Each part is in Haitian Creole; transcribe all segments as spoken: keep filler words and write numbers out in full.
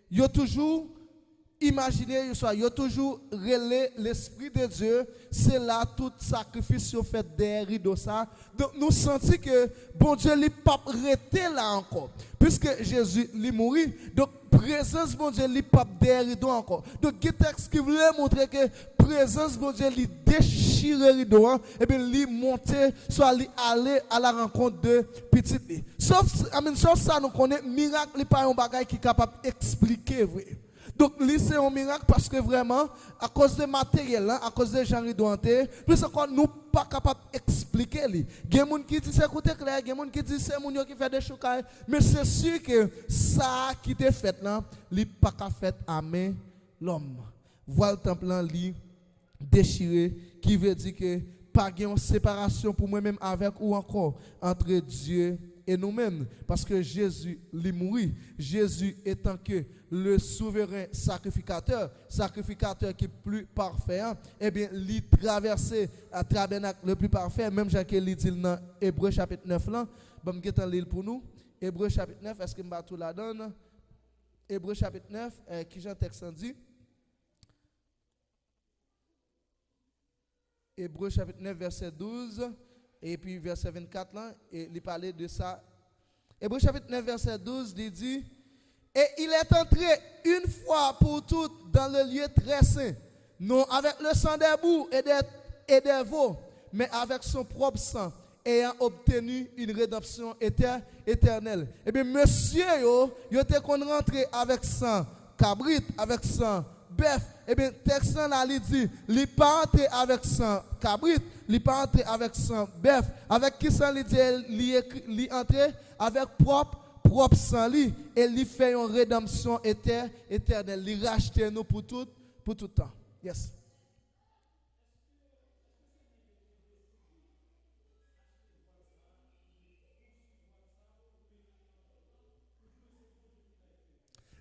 yo toujou imajine, yo, swa yo toujou rele Lespri de Dye, se la tout sakrifis yo fèt dèyè rido sa. Donk, nou santi ke Bondye li p ap rete la ankò. Piske Jezi, li mouri, donk, prezans Bondye li p ap dèyè rido ankò. Donk, gen tèks ki vle montre ke prezans Bondye li dechire rido an, ebyen, li monte, swa li ale a la rankont de pitit li. Sòf, I mean, sòf sa nou konnen, mirak li pa yon bagay ki kapab eksplike vre. Donk, li se yon mirak paske vrèman, akoz de materyèl lan, akoz de jan rido an te ye, plis ankò, nou pa kapab eksplike li. Gen moun ki di se kout eklè, gen moun ki di se moun yo ki fè dechoukay, men se si ke sa ki te fèt lan, li pa ka fèt a men lòm. Vwal tanp lan, li dechire, ki vle di ke pa gen yon separasyon pou mwen menm avèk ou ankò, antre Dye e nou menm, paske Jezi, li mouri. Jezi, etanke le souveren sakrifikatè, sakrifikatè ki pli pafè an, ebyen, li travèse a tabènak le pli pafè, menm jan ke li di l nan Ebre chapit nèf lan. Ban m gentan li l pou nou. Ebre chapit nèf, èske m pa tou ladan l? Ebre chapit nèf, eh, ki jan tèks lan di? Ebre chapit nèf, vèsè douz, epi vèsè vennkat lan, e li pale de sa. Ebre chapit nèf, vèsè douz, li di, Et il est entré une fois pour toutes dans le lieu très saint, non avec le sang des boucs et des, et des veaux, mais avec son propre sang, ayant obtenu une rédemption éter-, éternelle. Ebyen, mesye yo, yo te konn rantre avèk san kabrit, avèk san bèf. Ebyen, tèks lan la, li di, li pa antre avèk san kabrit, li pa antre avèk san bèf. Avèk ki san li di li ekri, li antre? Avèk pwòp, pwòp san li. E li fè yon redanmsyon etè-, etènèl. Li rachte nou pou tout, pou tout tan. Yes.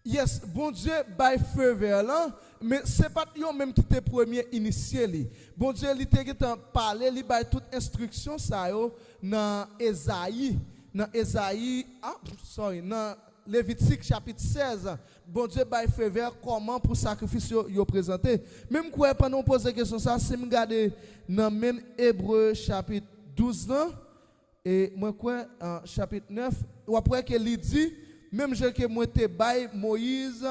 Yes, Bondye bay feu vert lan, men se pa t yo menm ki te premye inisye li. Bondye, li te gentan pale, li bay tout enstriksyon sa yo nan Ezayi, nan Ezayi, ah, sorry, nan Levitik chapit sèz. Bondye bay feu vert kòman pou sakrifis yo, yo prezante. Men m kwè pandan w poze kesyon sa, si m gade nan menm Ebre chapit douz lan, e mwen kwè, an chapit nèf, w ap wè ke li di, menm jan ke mwen te bay Moyiz,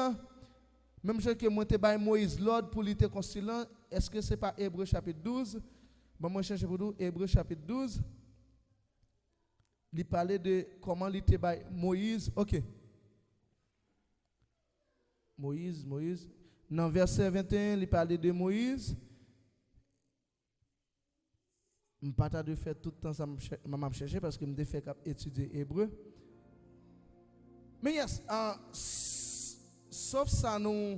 menm jan ke mwen te bay Moyiz lòd pou li te konstwi lan, èske se pa Ebre chapit douz? Ban mwen chèche pou nou, Ebre chapit douz. Li pale de kòman li te bay Moyiz, oke. Moyiz, Moyiz. Nan vèsè venteyen, li pale de Moyiz. M pa ta dwe fè tout tan sa m ap chè-, m ap chèche paske m te fèk ap etidye ebre. Men yes, ah, s-, sòf sa nou,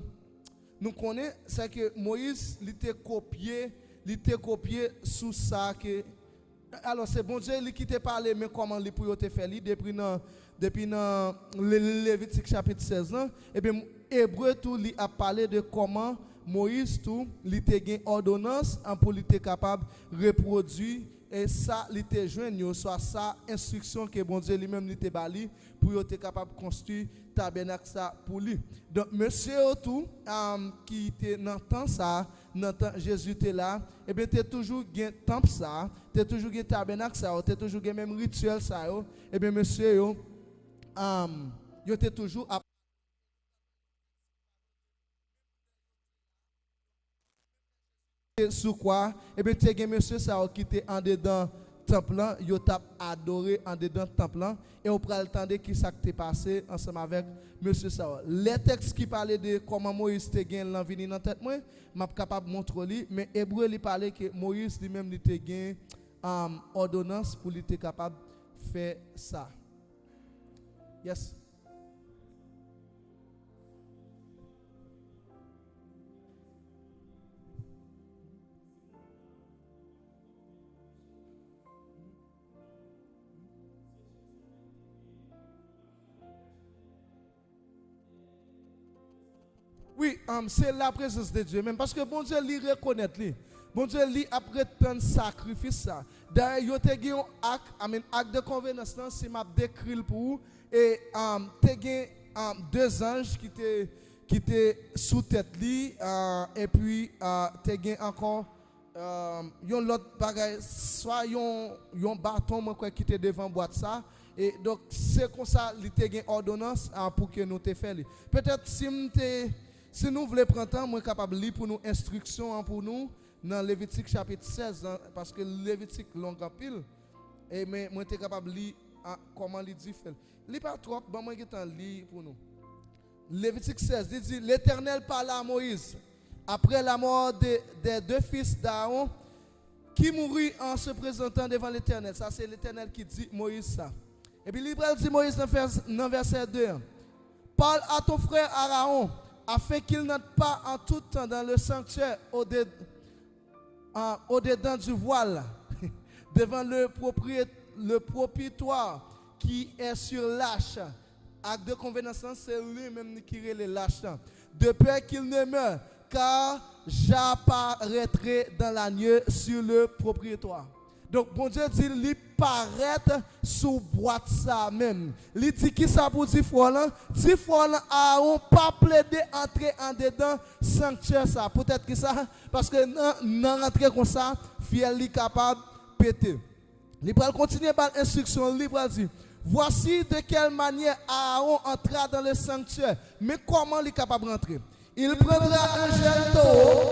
nou konnen, se ke Moyiz, li te kopye, li te kopye sou sa ke, alò, se Bondye li ki te pale, men kòman li pou yo te fè li, depi nan, depi nan Le-, Levitik chapit sèz lan, ebyen, Ebre tou, li ap pale de kòman Moyiz tou, li te gen òdonans, an, pou li te kapab repwodui, e, sa li te jwenn yo, swa sa enstriksyon ke Bondye li menm li te ba li, pou yo te kapab konstwi tabènak sa pou li. Donk, mesye yo tou, am, ki te nan tan sa, nan tan Jezi te la, ebyen, te toujou gen tanp sa, te toujou gen tabènak sa yo, te toujou gen menm rityèl sa yo, ebyen, mesye yo, am, yo te toujou ap sou kwa, ebyen, te gen mesye sa yo ki te andedan tanp lan, yo t ap adore andedan tanp lan, e w pral tande ki sa k te pase ansanm avèk mesye sa yo. Lè tèks ki pale de kòman Moyiz te gen l lan vini nan tèt mwen, m ap kapab montre w li, men Ebre li pale ke Moyiz li menm li te gen, um, òdonans pou li te kapab fè sa. Yes. Wi, um, se laprezans de Dye menm, paske Bondye li rekonèt li. Bondye li ap ret tann sakrifis sa. Dayè, yo te gen yon ak, I mean, ak de konvenans lan, si m ap dekri l pou ou, e, um, te gen, ah, de zanj ki te, ki te sou tèt li, ah, epi, ah, te gen ankò, ah, yon lòt bagay, swa yon, yon baton, mwen kwè, ki te devan bwat sa. E donk, se konsa li te gen òdonans, ah, pou ke nou te fè li. Petèt, si m te, si nou vle pran tan, mwen kapab li pou nou enstriksyon an pou nou nan Levitik chapit sèz lan, paske Levitik long anpil. E men, mwen te kapab li, ah, kòman li di fè l. Li pa twòp, ban mwen gentan li pou nou. Levitik sèz, li di, L'Éternel parla à Moïse après la mort de- des deux fils d'Aaron qui moururent en se présentant devant l'Éternel. Sa se Letènèl ki di Moyiz sa. Epi li pral di Moyiz nan vèsè, nan vèsè de an, Parle à ton frère Aaron, afin qu'il n'entre pas en tout temps dans le sanctuaire au-de- en- au-dedans du voile, devant le, propri- le propitoir qui est sur l'arche. Arche de konvenans lan, se li menm ki rele lach lan. De peur qu'il ne meure, car j'apparaîtrai dans la nuée sur le propitoir. Donk, Bondye di li parèt sou bwat sa menm. Li di kisa pou di frè w lan? Di frè w lan Aaron pa plede antre andedan sanktyè sa. Poutèt kisa? Paske nan, nan rantre konsa, fyèl li kapab pete. Li pral kontinye ba l enstriksyon, li pral di, Voici de quelle manière Aaron entra dans le sanctuaire. Men kòman li kapab rantre. Il prendra un jeune taureau,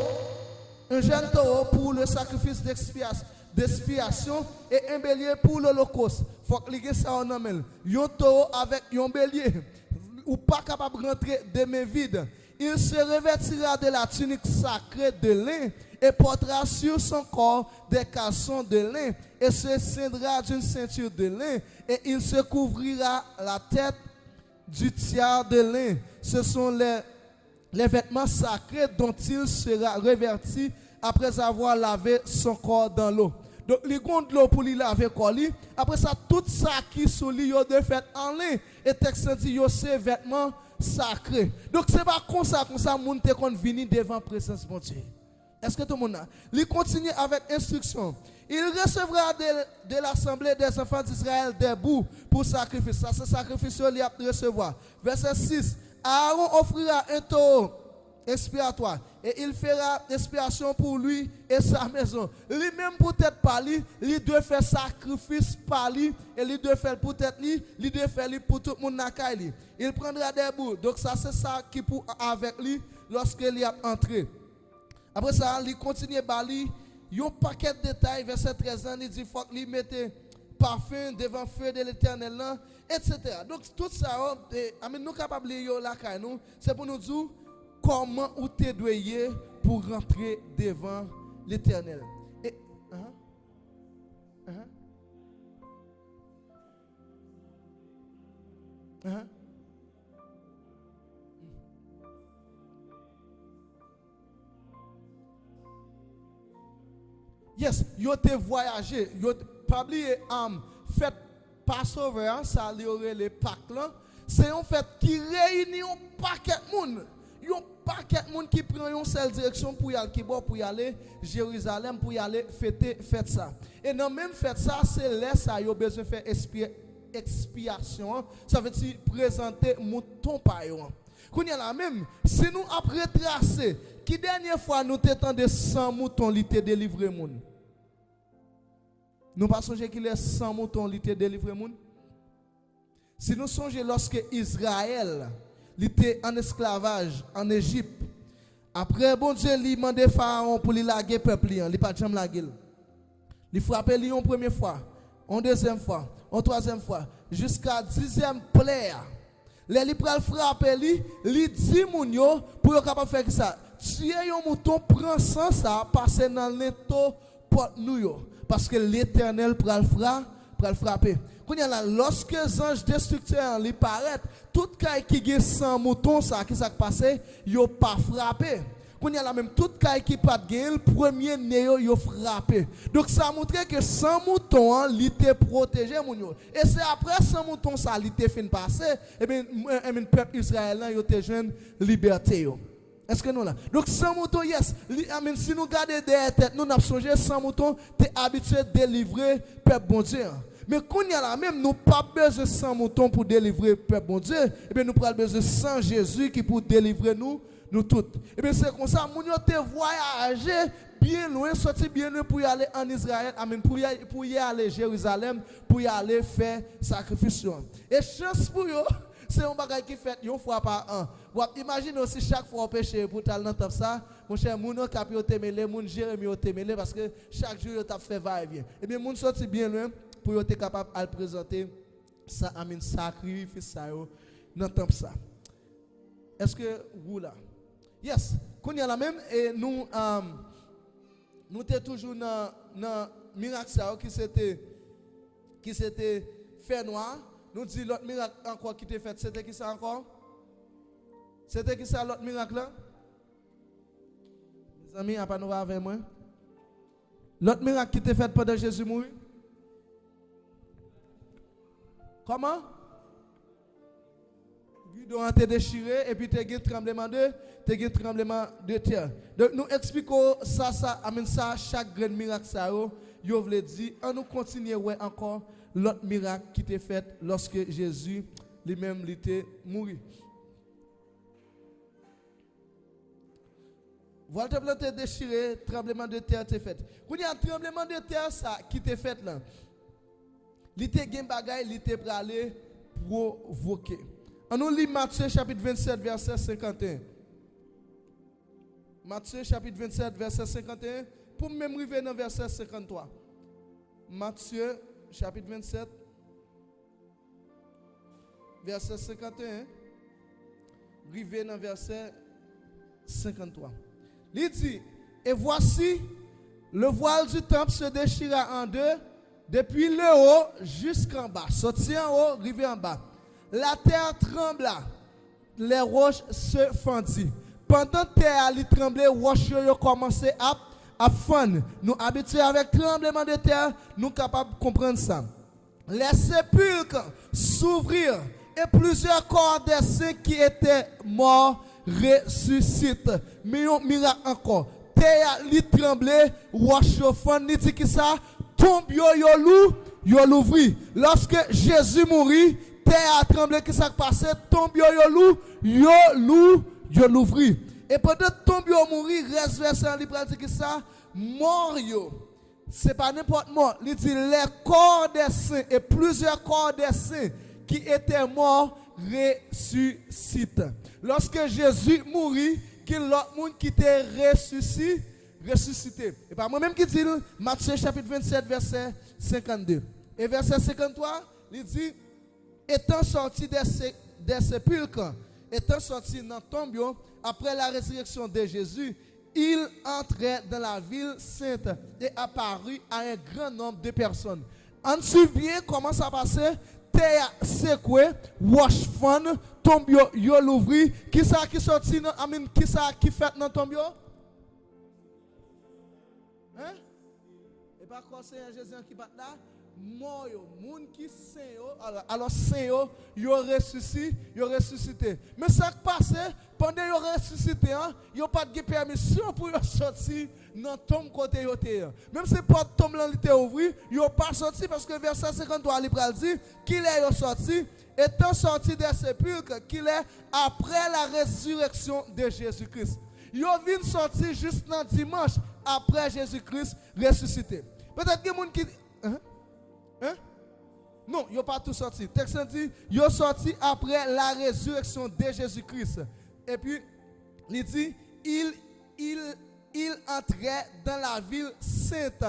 un jeune taureau pour le sacrifice d'expiation, d'expiation et un bélier pour l'holocauste. Fòk li gen sa yo nan men l. Yon towo avèk yon belye. Ou pa kapab rantre de men vid. Il se revêtira de la tunique sacrée de lin et portera sur son corps des caleçons de lin et se ceindra d'une ceinture de lin et il se couvrira la tête du tiers de lin. Ce sont les, les vêtements sacrés dont il sera revêtu après avoir lavé son corps dans l'eau. Donk, li gon dlo pou li lave kò li. Apre sa, tout sa ki sou li yo dwe fèt an len. E tèks lan di yo se vètman sakre. Donk, se pa konsa, konsa moun te konn vini devan prezans Bondye. Èske tout moun la? Li kontinye avèk enstriksyon. Il recevra de, de l'assemblée des enfants d'Israël des boucs pour sacrifice. Sa se sakrifis yo li ap resevwa. Vèsè sis. Aaron offrira un taureau expiatoire et il fera expiation pour lui et sa maison. Li menm pou tèt pa li, li dwe fè sakrifis pa li e li dwe fè l pou tèt li, li dwe fè li pou tout moun lakay li. Il prendra des boucs. Donk sa se sa ki pou avèk li lòske li ap antre. Apre sa, li kontinye ba li yon pakèt detay, vèsè trèz lan, li di fòk li mete pafen devan feu de Letènèl lan, etsetera. Donk, tout sa yo, e, anmen, nou kapab li yo lakay nou, se pou nou di w kòman ou te dwe ye pou rantre devan Letènèl. E, ahan, ahan, ahan. Yes, yo te vwayaje. Yo, pa bliye, um, fèt Passover a, sa li yo rele Pak lan, se yon fèt ki reyini yon pakèt moun. Yon pakèt moun ki pran yon sèl direksyon pou y al kibò, pou y ale Jerizalèm, pou y ale fete fèt sa. E nan menm fèt sa, se lè sa yo bezwen fè ekspi-, ekspyasyon an, sa vle di prezante mouton pa yo an. Kounye a la menm, si nou ap retrase, ki dènye fwa nou te tande san mouton li te delivre moun? Nou pa sonje ki lè san mouton li te delivre moun? Si nou sonje lòske Izrayèl, li te an esklavaj an Ejip, apre Bondye li mande Farawon pou li lage pèp li an, li pa t janm lage l. Li frape li yon premye fwa, yon dezyèm fwa, yon twazyèm fwa, jiska dizyèm plè a. Lè li pral frape li, li di moun yo pou yo kapab fè kisa? Tiye yon mouton, pran san sa, pase nan lento pòt nou yo. Paske Letènèl pral fra-, pral frape. Kounye a la, lòske zanj destriktè an li parèt, tout kay ki gen san mouton sa, kisa k pase? Yo pa frape. Kounye a la menm, tout kay ki pa t genyen l, premye ne yo, yo frape. Donk, sa montre ke san mouton an, li te pwoteje moun yo. E se apre san mouton sa, li te fin pase, ebyen, m-, ebyen, pèp Izrayèl lan, yo te jwenn libète yo. Èske nou la? Donk, san mouton, yes, li, I mean, si nou gade dèyè tèt nou, n ap sonje san mouton te abitye delivre pèp Bondye an. Men kounye a la menm, nou p ap bezwen san mouton pou delivre pèp Bondye. Ebyen, nou pral bezwen san Jezi ki pou delivre nou, nou tout. Ebyen, se konsa, moun yo te vwayaje byen lwen, soti byen lwen pou y ale ann Izrayèl, amèn, pou y, pou y ale Jerizalèm, pou y ale fè sakrifis yo. E chans pou yo, se yon bagay ki fèt yon fwa pa an. W ap imajine w si chak fwa w peche pou w t al nan tanp sa, monchè, moun Okap yo te mele, moun Jeremi yo te mele, paske chak jou yo t ap fè va e vyen. Ebyen, moun soti byen lwen pou yo te kapab al prezante sa, amèn, sakrifis sa yo nan tanp sa. Èske ou la? Yes. Kounye a la menm, e nou, um, nou te toujou nan, nan mirak sa yo ki se te, ki se te fènwa. Nou di lòt mirak ankò ki te fèt, se te ki sa ankò? Se te ki sa lòt mirak la? Mezanmi, apa nou pa avè mwen? Lòt mirak ki te fèt pandan Jezi mouri? Kòman? Ridò an te dechire, epi te gen tranbleman de, te gen tranbleman de tè. Donk, nou eksplike w sa, sa, amèn, sa, chak grenn mirak sa yo, yo vle di. Ann nou kontinye wè ankò lòt mirak ki te fèt lòske Jezi, li menm, li te mouri. Vwal tanp lan te dechire, tranbleman de tè te fèt. Kounye a, tranbleman de tè sa ki te fèt lan, li te gen bagay li te prale pwovoke. Ann nou li Matye chapit vennsèt, vèsè senkanteyen. Matye chapit vennsèt, vèsè senkanteyen, pou m menm rive nan vèsè senkanntwa. Matye chapit vennsèt, vèsè senkanteyen, rive nan vèsè senkanntwa. Li di, et voici, le voile du temple se déchira en deux, depuis le haut jusqu'en bas. Soti anwo, rive anba. La terre trembla, les roches se fendit. Pandan tè a li tranble, wòch yo, yo kòmanse ap, ap fann. Nou abitye avèk tranbleman de tè, nou kapab konprann sa. Les sépulcres s'ouvrirent et plusieurs corps des saints qui étaient morts ressuscitent. Men yon mirak ankò. Tè a li tranble, wòch yo fann, li di ki sa? Tonb yo, yo lou, yo louvri. Lòske Jezi mouri, tè a tranble, ki sa k pase? Tonb yo, yo lou, yo lou, yo louvri. E pandan tonb yo mouri, rès vèsè an li pral di ki sa? Mò yo. Se pa nenpòt mò. Li di, les corps des saints et plusieurs corps des saints qui étaient morts ressuscitent. Lòske Jezi mouri, gen lòt moun ki te resisi-, resisite. E pa mwen menm ki di l, Matye chapit vennsèt, vèsè senkannde. E vèsè senkanntwa, li di, étant sortis des sé-, des sépulcres, étant sortis nan tonb yo, après la résurrection de Jésus, ils entrèrent dans la ville sainte et apparurent à un grand nombre de personnes. Ann swiv byen kòman sa pase, tè a sekwe, wòch fann, tonb yo, yo louvri. Kisa ki soti nan, I mean, kisa ki fèt nan tonb yo? Hein? E pa kò Senyè Jezi an ki pa t la? Mò yo, moun ki sen yo, alò, alò sen yo, yo resisi-, yo resisite. Men sa k pase, pandan yo resisite an, yo pa t gen pèmisyon pou yo soti nan tonm kote yo te ye an. Menm si pòt tonm lan li te ouvri, yo pa soti, paske vèsè senkanntwa li pral di, kilè yo soti, étant sortis des sépulcres, kilè? Après la résurrection de Jésus-Christ. Yo vin soti jis nan dimanch apre Jezi Kris resisite. Petèt gen moun ki, hein? Hein? Non, yo pa tou soti. Tèks lan di, yo soti après la résurrection de Jésus-Christ. Epi, li di, il, il, il entrait dans la ville sainte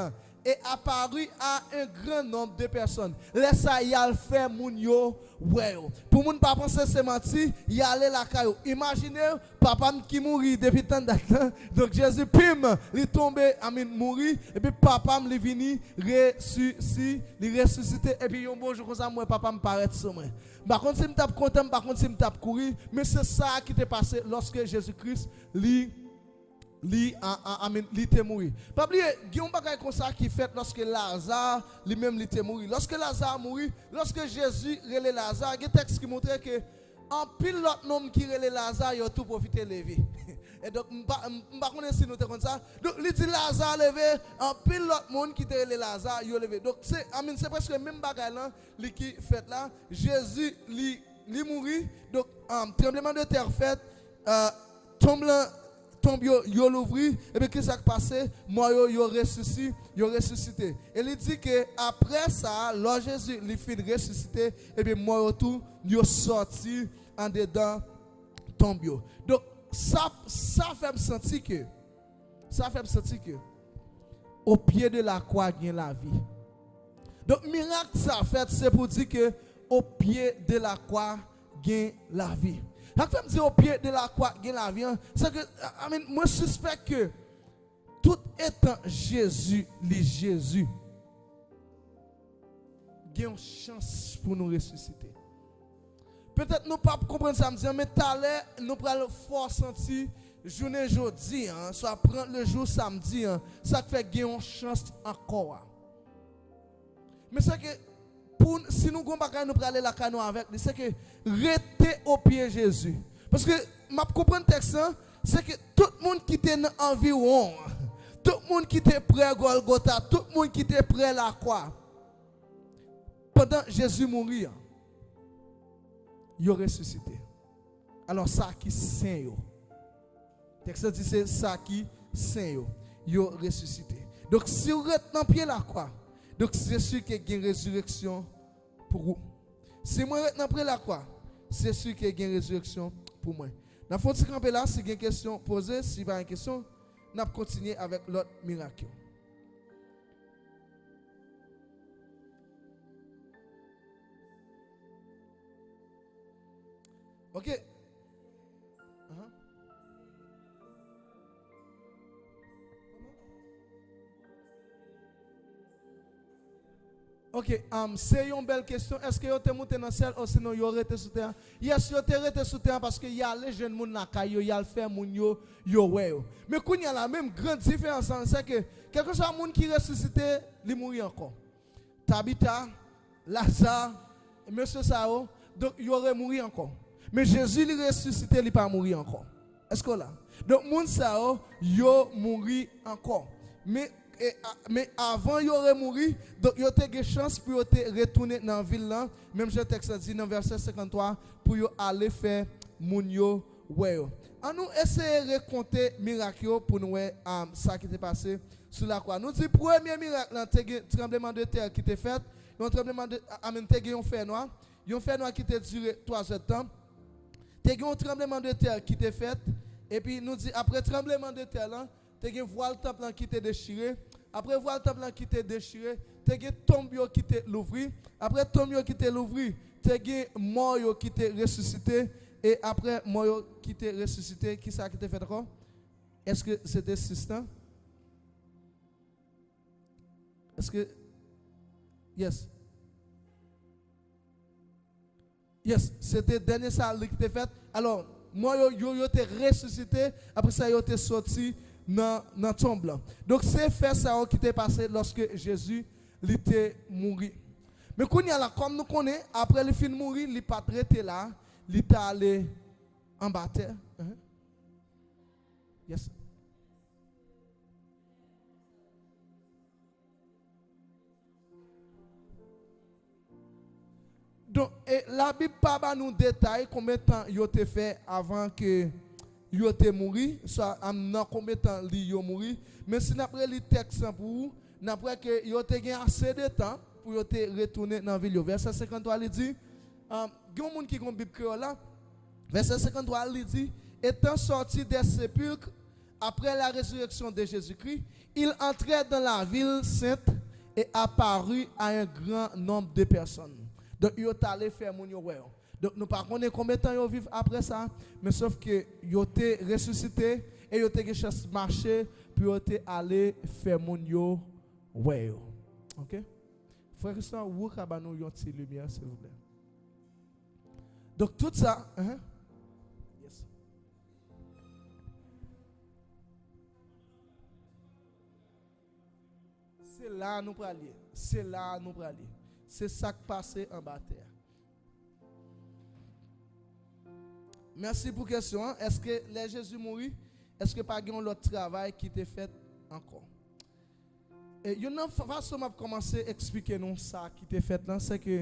et apparut à un grand nombre de personnes. Lè sa, y al fè moun yo wè yo. Pou moun pa panse se manti, y ale lakay yo. Imajine, papa m ki mouri depi tann dat lan. Donk, Jezi, pim, li tonbe, I mean, mouri. Epi papa m, li vini, resisi-, li resisite. Epi yon bon jou konsa, m wè papa m parèt sou mwen. M pa konn si m t ap kontan, m pa konn si m t ap kouri. Men se sa ki te pase lòske Jezi Kris, li li, a, a, I mean, li te mouri. Pa bliye, gen yon bagay konsa ki fèt lòske Laza, li menm, li te mouri. Lòske Laza mouri, lòske Jezi rele Laza, gen tèks ki montre ke Anpil lòt nonm ki rele Laza, yo tou pwofite leve. E donk, m pa, m, m pa konnen si nou te konn sa. Donk, li di Laza leve, anpil lòt moun ki te rele Laza, yo leve. Donk, se, I mean, se prèske menm bagay lan, li ki fèt la. Jezi, li, li mouri. Donk, um, tranbleman de tè fèt, uh, tonm lan, tonb yo, yo louvri, epi kisa k pase? Mò yo, yo resisi-, yo resisite. E li di ke apre sa, lò Jezi, li fin resisite, epi mò yo tou, yo sòti andedan tonb yo. Donk, sa, sa fè m santi ke, sa fè m santi ke, au pied de la croix gen lavi. Donk, mirak sa fèt, se pou di ke au pied de la croix gen lavi. Sa k fè m di au pied de la croix gen lavi an, se ke, I mean, mwen sispèk ke tout etan Jezi, li Jezi, gen yon chans pou nou resisite. Petèt nou p ap konprann sa m di an, men talè nou pral fè w santi jounen jodi an, swa prend le jour samdi an, sa k fè gen yon chans ankò a. Men se ke, pou, si nou gon bagay nou prale lakay nou avèk li, se ke rete o pye Jezi. Paske m ap konprann tèks lan, se ke tout moun ki te nan anviwon an, tout moun ki te prè Gòlgota, tout moun ki te prè lakwa, pandan Jezi mouri an, yo resisite. Alò, sa ki sen yo. Tèks la di se sa ki sen yo, yo resisite. Donk, si w ret nan pye lakwa, donk, se si ke gen rezireksyon pou ou. Si mwen ret nan pye lakwa, se si ke gen rezireksyon pou mwen. N ap fè yon ti kanpe la, si gen kesyon, poze, si pa gen kesyon, n ap kontinye avèk lòt mirak yo. Ok. Ahan. Ok, um, se yon bèl kesyon. Èske yo te moute nan syèl osinon yo rete sou tè a? Yes, yo te rete sou tè a paske y ale jwenn moun lakay yo, y al fè moun yo, yo wè yo. Men kounye a la, menm gran diferans lan, se ke, kèlkeswa moun ki resisite, li mouri ankò. Tabita, Laza, mesye sa yo, donk, yo remouri ankò. Men Jezi, li resisite, li pa mouri ankò. Èske w la? Donk, moun sa yo, yo mouri ankò. Men, e, a, men avan yo remouri, donk, yo te gen chans pou yo te retounen nan vil lan, menm jan tèks la di nan vèsè senkanntwa, pou yo ale fè moun yo wè yo. Ann nou eseye rekonte mirak yo pou nou wè, um, sa ki te pase sou lakwa. Nou di premye mirak lan, te gen tranbleman de tè ki te fèt, yon tranbleman de, a, a, menm te gen yon fènwa, yon fènwa ki te dire twa zè tan, te gen yon tranbleman de tè ki te fèt, epi nou di apre tranbleman de tè lan, te gen vwal tanp lan ki te dechire, apre vwal tanp lan ki te dechire, te gen tonb yo ki te louvri, apre tonb yo ki te louvri, te gen mò yo ki te resisite, e apre mò yo ki te resisite, kisa ki te fèt ankò? Èske se te sis lan? Èske, yes. Yes, se te dènye sa li ki te fèt. Alò, mò yo, yo, yo te resisite, apre sa yo te soti nan, nan tonb lan. Donk, se fè sa yo ki te pase lòske Jezi, li te mouri. Men kounye a la, kòm nou konnen, apre li fin mouri, li pa t rete la, li t ale anba tè. Ahan. Yes. Donk, e, Labib pa ba nou detay konbyen tan yo te fè avan ke yo te mouri, swa, am, nan konbyen tan li yo mouri. Men si n ap reli tèks lan pou ou, n ap wè ke yo te gen ase de tan pou yo te retounen nan vil yo. Vèsè senkanntwa, li di, am, gen yon moun ki gen yon Bib kreyòl la, vèsè senkanntwa, li di, étant sortis des sépulcres après la résurrection de Jésus-Christ, ils entrèrent dans la ville sainte et apparurent à un grand nombre de personnes. Donk, yo t ale fè moun yo wè yo. Donk, nou pa konnen konbyen tan yo viv apre sa, men sòf ke yo te resisite e yo te gen chans mache pou yo te ale fè moun yo wè yo. Ok? Frè Christian, ou ka ba nou yon ti limyè, silvouplè? Donk, tout sa, hein? Yes. Se la nou prale. Se la nou prale. Se sa k pase anba tè a. Mèsi pou kesyon an. Èske lè Jezi mouri, èske pa gen yon lòt travay ki te fèt ankò? E youn nan fa- fason m ap kòmanse eksplike nou sa ki te fèt lan, se ke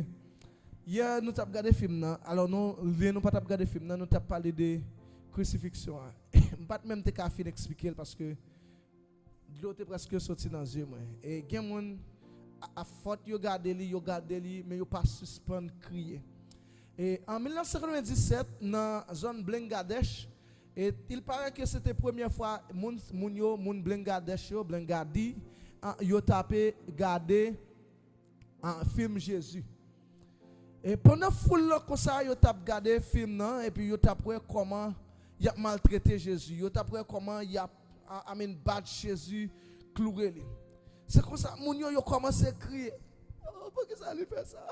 yè nou t ap gade fim nan. Alò, nou, lè nou pa t ap gade fim nan, nou t ap pale de krisifiksyon an. M pa t menm te ka fin eksplike l paske dlo te prèske soti nan zye mwen. E gen moun, a, a fòt yo gade li, yo gade li, men yo pa sispann kriye. E an mil nèf san katrevenndisèt, nan zòn Bangladesh, e il paraît que se te premyè fwa moun, moun yo, moun Bangladesh yo, Bangadi, a, yo t ape gade, a, fim Jezi. E pandan foul lan konsa, yo t ap gade fim nan, epi yo t ap wè kòman y ap maltrete Jezi. Yo t ap wè kòman y ap, a, I mean, bat Jezi, kloure li. Se konsa, moun yo, yo kòmanse kriye. Oh, poukisa li fè sa?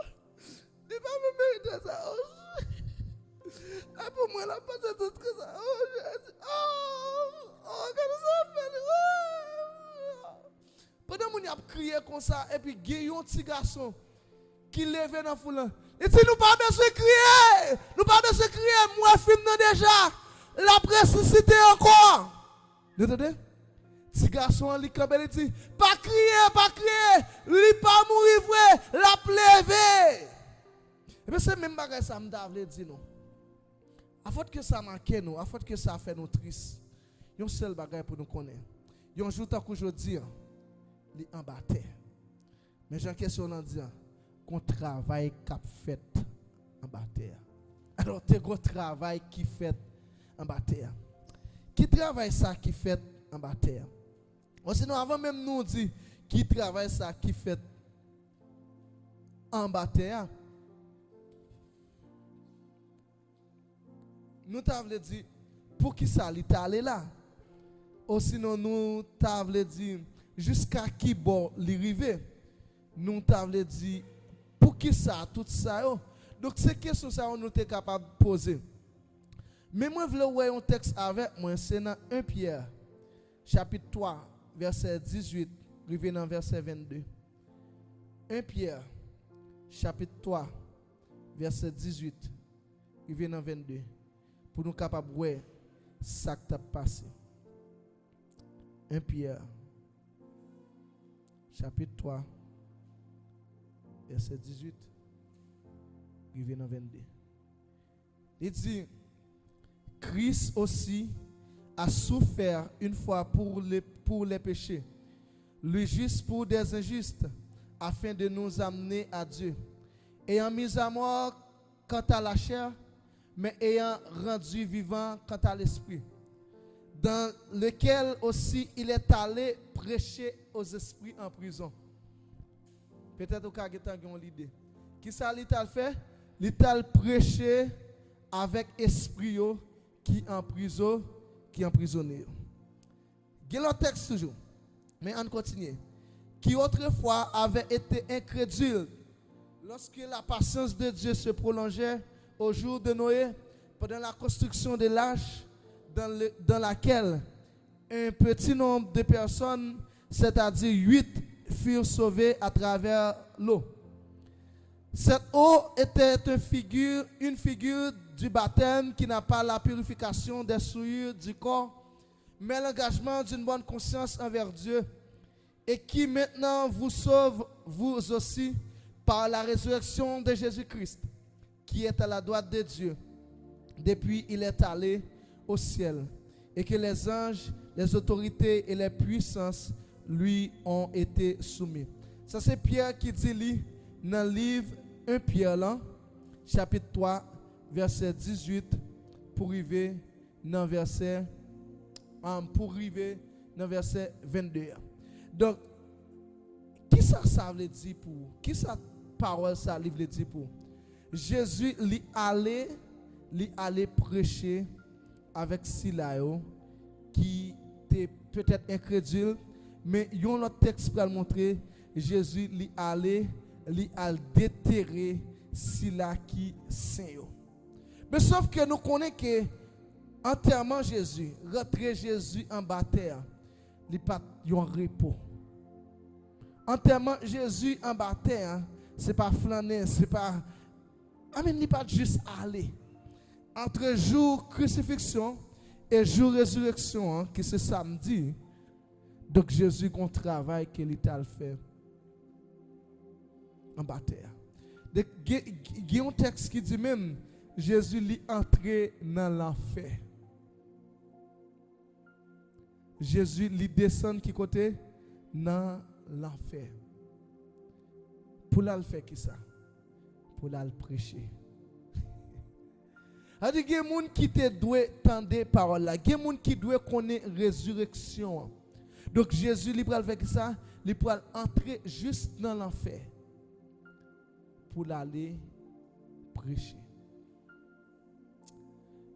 Li pa menm merite sa. Oh. E pou mwen, l ap pase tout konsa. Oh, Jezi. Oh, oh, gade sa fè li. Oh. Pandan moun y ap kriye konsa, epi gen yon ti gason ki leve nan foul lan. Li di, "Nou pa bezwen kriye! Nou pa bezwen kriye! M wè fim nan deja! L ap resisite ankò!" Nou tande? Ti gason an, li kanpe, li di, "Pa kriye, pa kriye! Li pa mouri vre! L ap leve!" Ebyen, se menm bagay sa m ta vle di nou. Afòt ke sa make nou, afòt ke sa fè nou tris, yon sèl bagay pou nou konnen. Yon jou tankou jodi an, li anba tè. Men jan kesyon lan di an, gon travay k ap fèt anba tè a. Alò, te gon travay ki fèt anba tè a. Ki travay sa ki fèt anba tè a? Osinon, avan menm nou di ki travay sa ki fèt anba tè a, nou ta vle di, poukisa li t ale la? Osinon, nou ta vle di, jiska ki bò li rive? Nou ta vle di, poukisa tout sa yo? Donk, se kesyon sa yo nou te kapab poze. Men mwen vle w wè yon tèks avèk mwen, se nan en Pyè, chapit twa, vèsè dizuit, rive nan vèsè vennde. En Pyè, chapit twa, vèsè dizuit, rive nan vennde, pou nou kapab wè sa k t ap pase. En Pyè, chapit twa, vèsè dizuit, rive nan vennde. Li di, Christ aussi a souffert une fois pour les, pour les péchés, le juste pour des injustes, afin de nous amener à Dieu, ayant mis à mort quant à la chair, mais ayant rendu vivant quant à l'esprit, dans lequel aussi il est allé prêcher aux esprits en prison. Petèt ou ka gentan gen yon lide. Kisa li t al fè? Li t al preche avèk espri yo ki anprizo-, ki anprizone yo. Gen lòt tèks toujou. Men ann kontinye. Qui autrefois avait été incrédule, lorsque la patience de Dieu se prolongeait au jour de Noé, pendant la construction de l'arche, dans le, dans laquelle un petit nombre de personnes, c'est-à-dire huit, furent sauvées à travers l'eau. Cette eau était une figure, une figure du baptême qui n'a pas la purification des souillures du corps, mais l'engagement d'une bonne conscience envers Dieu, et qui maintenant vous sauve, vous aussi, par la résurrection de Jésus-Christ, qui est à la droite de Dieu, depuis il est allé au ciel, et que les anges, les autorités et les puissances lui ont été soumis. Sa se Pyè ki di li nan liv en Pyè lan, chapit twa, vèsè dizuit pou rive nan vèsè, um, pou rive nan vèsè vennde a. Donk, kisa sa vle di pou ou? Kisa pawòl sa li vle di pou ou? Jezi, li ale, li ale preche avèk sila yo ki te petèt enkredil, men yon lòt tèks pral montre Jezi, li ale, li al detere sila ki sen yo. Men sòf ke nou konnen ke antèman Jezi, rantre Jezi anba tè a, li pa t yon repo. Antèman Jezi anba tè a, se pa flannen, se pa, I mean, li pa t jis ale. Ant jou krisifiksyon e jou rezireksyon an, ki se samdi, donk Jezi gen yon travay ke li t al fè anba tè a. De, gen, gen yon tèks ki di menm, Jezi li antre nan lanfè. Jezi li desann ki kote? Nan lanfè. Pou l al fè kisa? Pou l al preche. Sa di gen moun ki te dwe tande pawòl la. Gen moun ki dwe konnen rezireksyon an. Donk Jezi li pral fè kisa? Li pral antre jis nan lanfè pou l ale preche.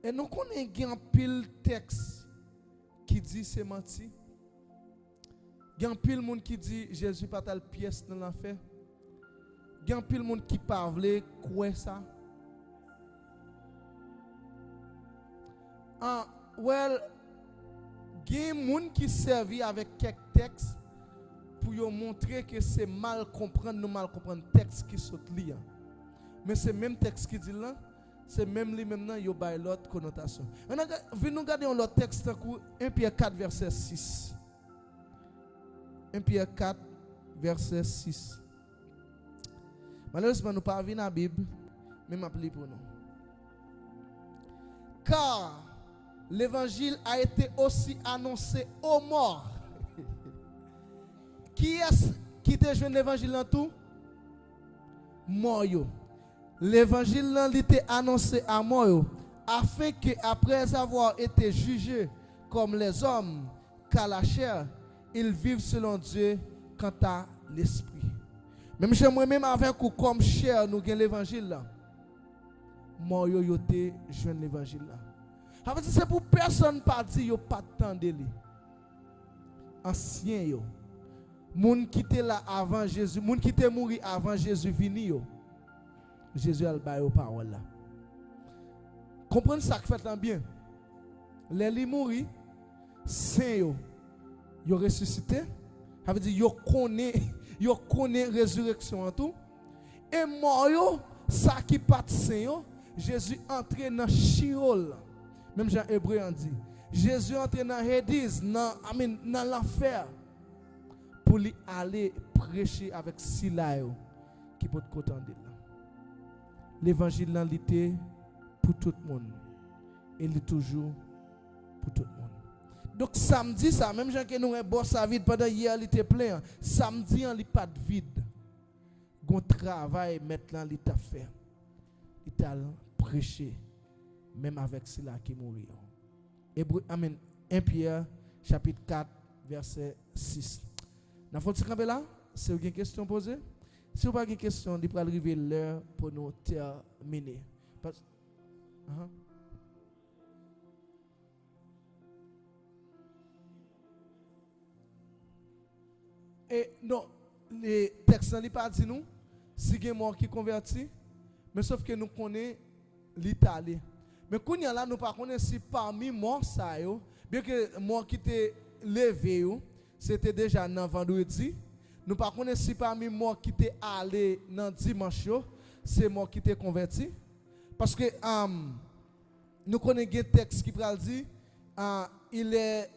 E nou konnen gen anpil tèks ki di se manti. Gen anpil moun ki di Jezi pa t al pyès nan lanfè. Gen anpil moun ki pa vle kwè sa. An, well, gen moun ki sèvi avèk kèk tèks pou yo montre ke se mal konprann nou mal konprann tèks ki sot li an. Men se menm tèks ki di l lan, se menm li menm nan yo bay lòt konotasyon. Ann al ga-, vin nou gade yon lòt tèks tankou en Pyè kat vèsè sis. En Pyè kat vèsè sis. Malerezman, nou pa vin a Bib, men m ap li pou nou. Car l'évangile a été aussi annoncé aux morts. Kiyès ki te jwenn levanjil lan tou? Mò yo. Levanjil lan li te anonse a mò yo, afin que, après avoir été jugés comme les hommes qu'à la chair, ils vivent selon Dieu quant à l'esprit. Menm jan mwen menm avèk ou kòm chè nou gen levanjil lan, mò yo, yo te jwenn levanjil lan. Sa vle di se pou pèsonn pa di yo pa t tande li. Ansyen yo, moun ki te la avan Jezi, moun ki te mouri avan Jezi vini yo, Jezi al ba yo pawòl la. Konprann sa k fèt lan byen. Lè li mouri, sen yo, yo resisite. Sa vle di yo konnen, yo konnen rezireksyon an tou. E mò yo, sa ki pa t sen yo, Jezi antre nan Sheol. Menm jan Ebre an di. Jezi antre nan Hades, nan, I mean, nan lanfè. Pou li ale preche avèk sila yo ki potko tande l lan. Levanjil lan, li te pou tout moun. E li toujou pou tout moun. Donk, samdi sa, menm jan ke nou wè bò sa vid pandan yè li te plen an, samdi an, li pa t vid. Gon travay mèt lan li t ap fè. Li t al preche, menm avèk sila ki mouri yo. Ebre, I mean, en Pyè, chapit kat, vèsè sis. N ap fè yon ti kanpe la. Si w gen kesyon, poze. Si w pa gen kesyon, li pral rive lè pou nou tèmine. Pas-, ahan. E non, li, tèks lan li pa di nou si gen mò ki konvèti, men sòf ke nou konnen li t ale. Men kounye a la, nou pa konnen si pami mò sa yo, byenke mò ki te leve yo, se te deja nan vandredi, nou pa konnen si pami mò ki te ale nan dimanch yo, se mò ki te konvèti. Paske, um, nou konnen gen tèks ki pral di, ah, il est,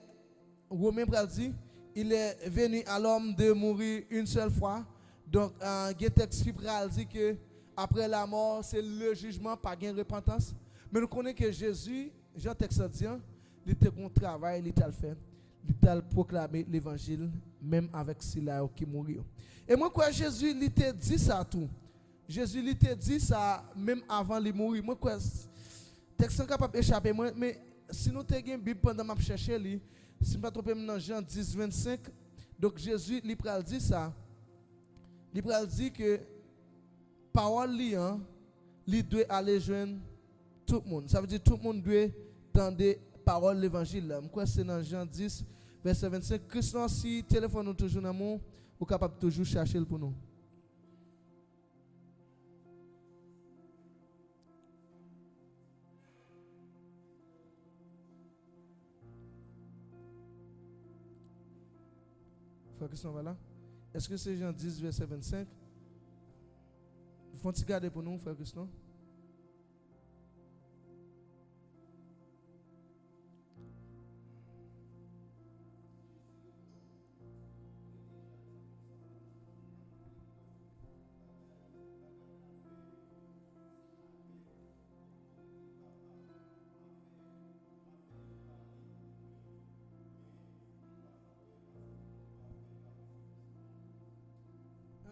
Women pral di, il est venu à l'homme de mourir une seule fois. Donk, ah, gen tèks ki pral di ke après la mort, c'est le jugement, pa gen repantans. Men nou konnen ke Jezi, jan tèks la di an, li te gon travay, li t al fè. Li t al pwoklame levanjil, menm avèk sila yo ki mouri yo. E mwen kwè Jezi, li te di sa tou. Jezi, li te di sa menm avan li mouri. Mwen kwè s-, tèks lan kapab echape mwen, men si nou te gen Bib pandan m ap chèche li, si m pa twonpe m nan Jan dis vennsenk, donk Jezi, li pral di sa. Li pral di ke pawòl li an, li dwe ale jwenn tout moun. Sa vle di tout moun dwe tande pawòl levanjil la. M kwè se nan Jan dis, vèsè vennsenk. Kristan, si telefòn ou toujou nan men w, ou kapab toujou chache l pou nou. Frè Kristan, vwala. Èske se Jan dis, vèsè vennsenk? Fè yon ti gade pou nou, frè Kristan.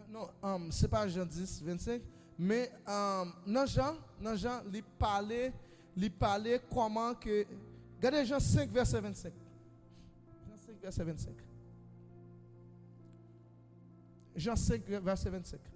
Non, um, se pa Jan dis, vennsenk, men um, nan Jan, nan Jan, li pale, li pale kòman ke, gade Jan senk, vèsè vennsenk. Jan senk, vèsè vennsenk. Jan senk, vèsè vennsenk.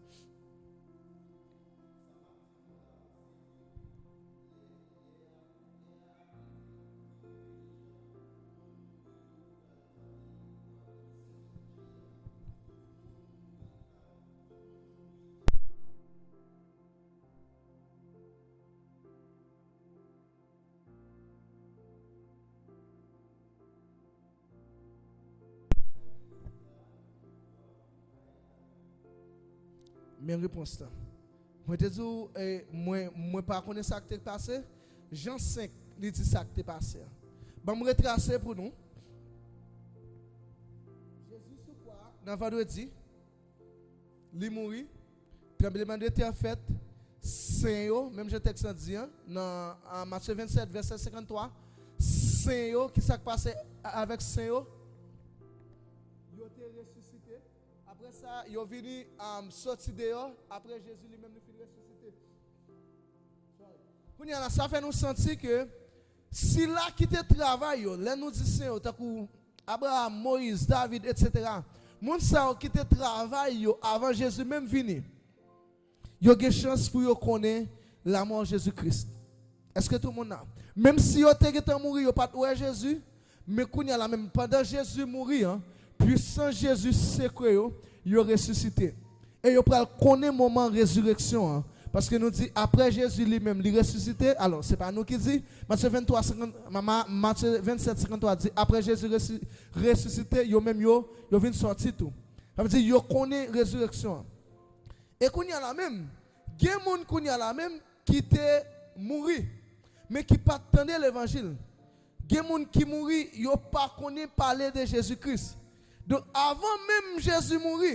Men repons lan. Mwen te di w, eh, mwen, mwen pa konnen sa k te pase. Jan senk, li di sa k te pase a. Ban m retrase pou nou. Jezi sou kwa a, nan vandredi, li mouri, tranblemanntè fèt, sen yo, menm jan tèks lan di an, nan ah, Matye vennsèt, vèsè senkanntwa, sen yo, ki sa k pase a- avèk sen yo? Yo te resisite. Apre sa, yo vini um, soti deyò, apre Jezi li menm li fin resisite. Kounye a la, sa fè nou santi ke sila ki te travay yo, lè nou di sen yo, tankou Abraram, Moyiz, David, etsetera, moun sa yo ki te travay yo avan Jezi menm vini, yo gen chans pou yo konnen lanmò Jezi Kris. Èske tout moun la? Menm si yo te gentan mouri, yo pa t wè Jezi, men kounye a la menm, pandan Jezi mouri an, pwisans Jezi sekwe yo, yo resisite. E yo pral konnen moman rezireksyon an. Paske nou di, apre Jezi li menm, li resisite. Alò, se pa nou ki di. Matye venntwa, senkant, ma- ma- Matye vennsèt, senkanntwa di, apre Jezi resi- resisite, yo menm yo, yo vin sòti tou. Sa vle di, yo konnen rezireksyon an. E kounye a la menm, gen moun kounye a la menm ki te mouri, men ki pa t tande levanjil. Gen moun ki mouri, yo pa konnen pale de Jezi Kris. Donk, avan menm Jezi mouri,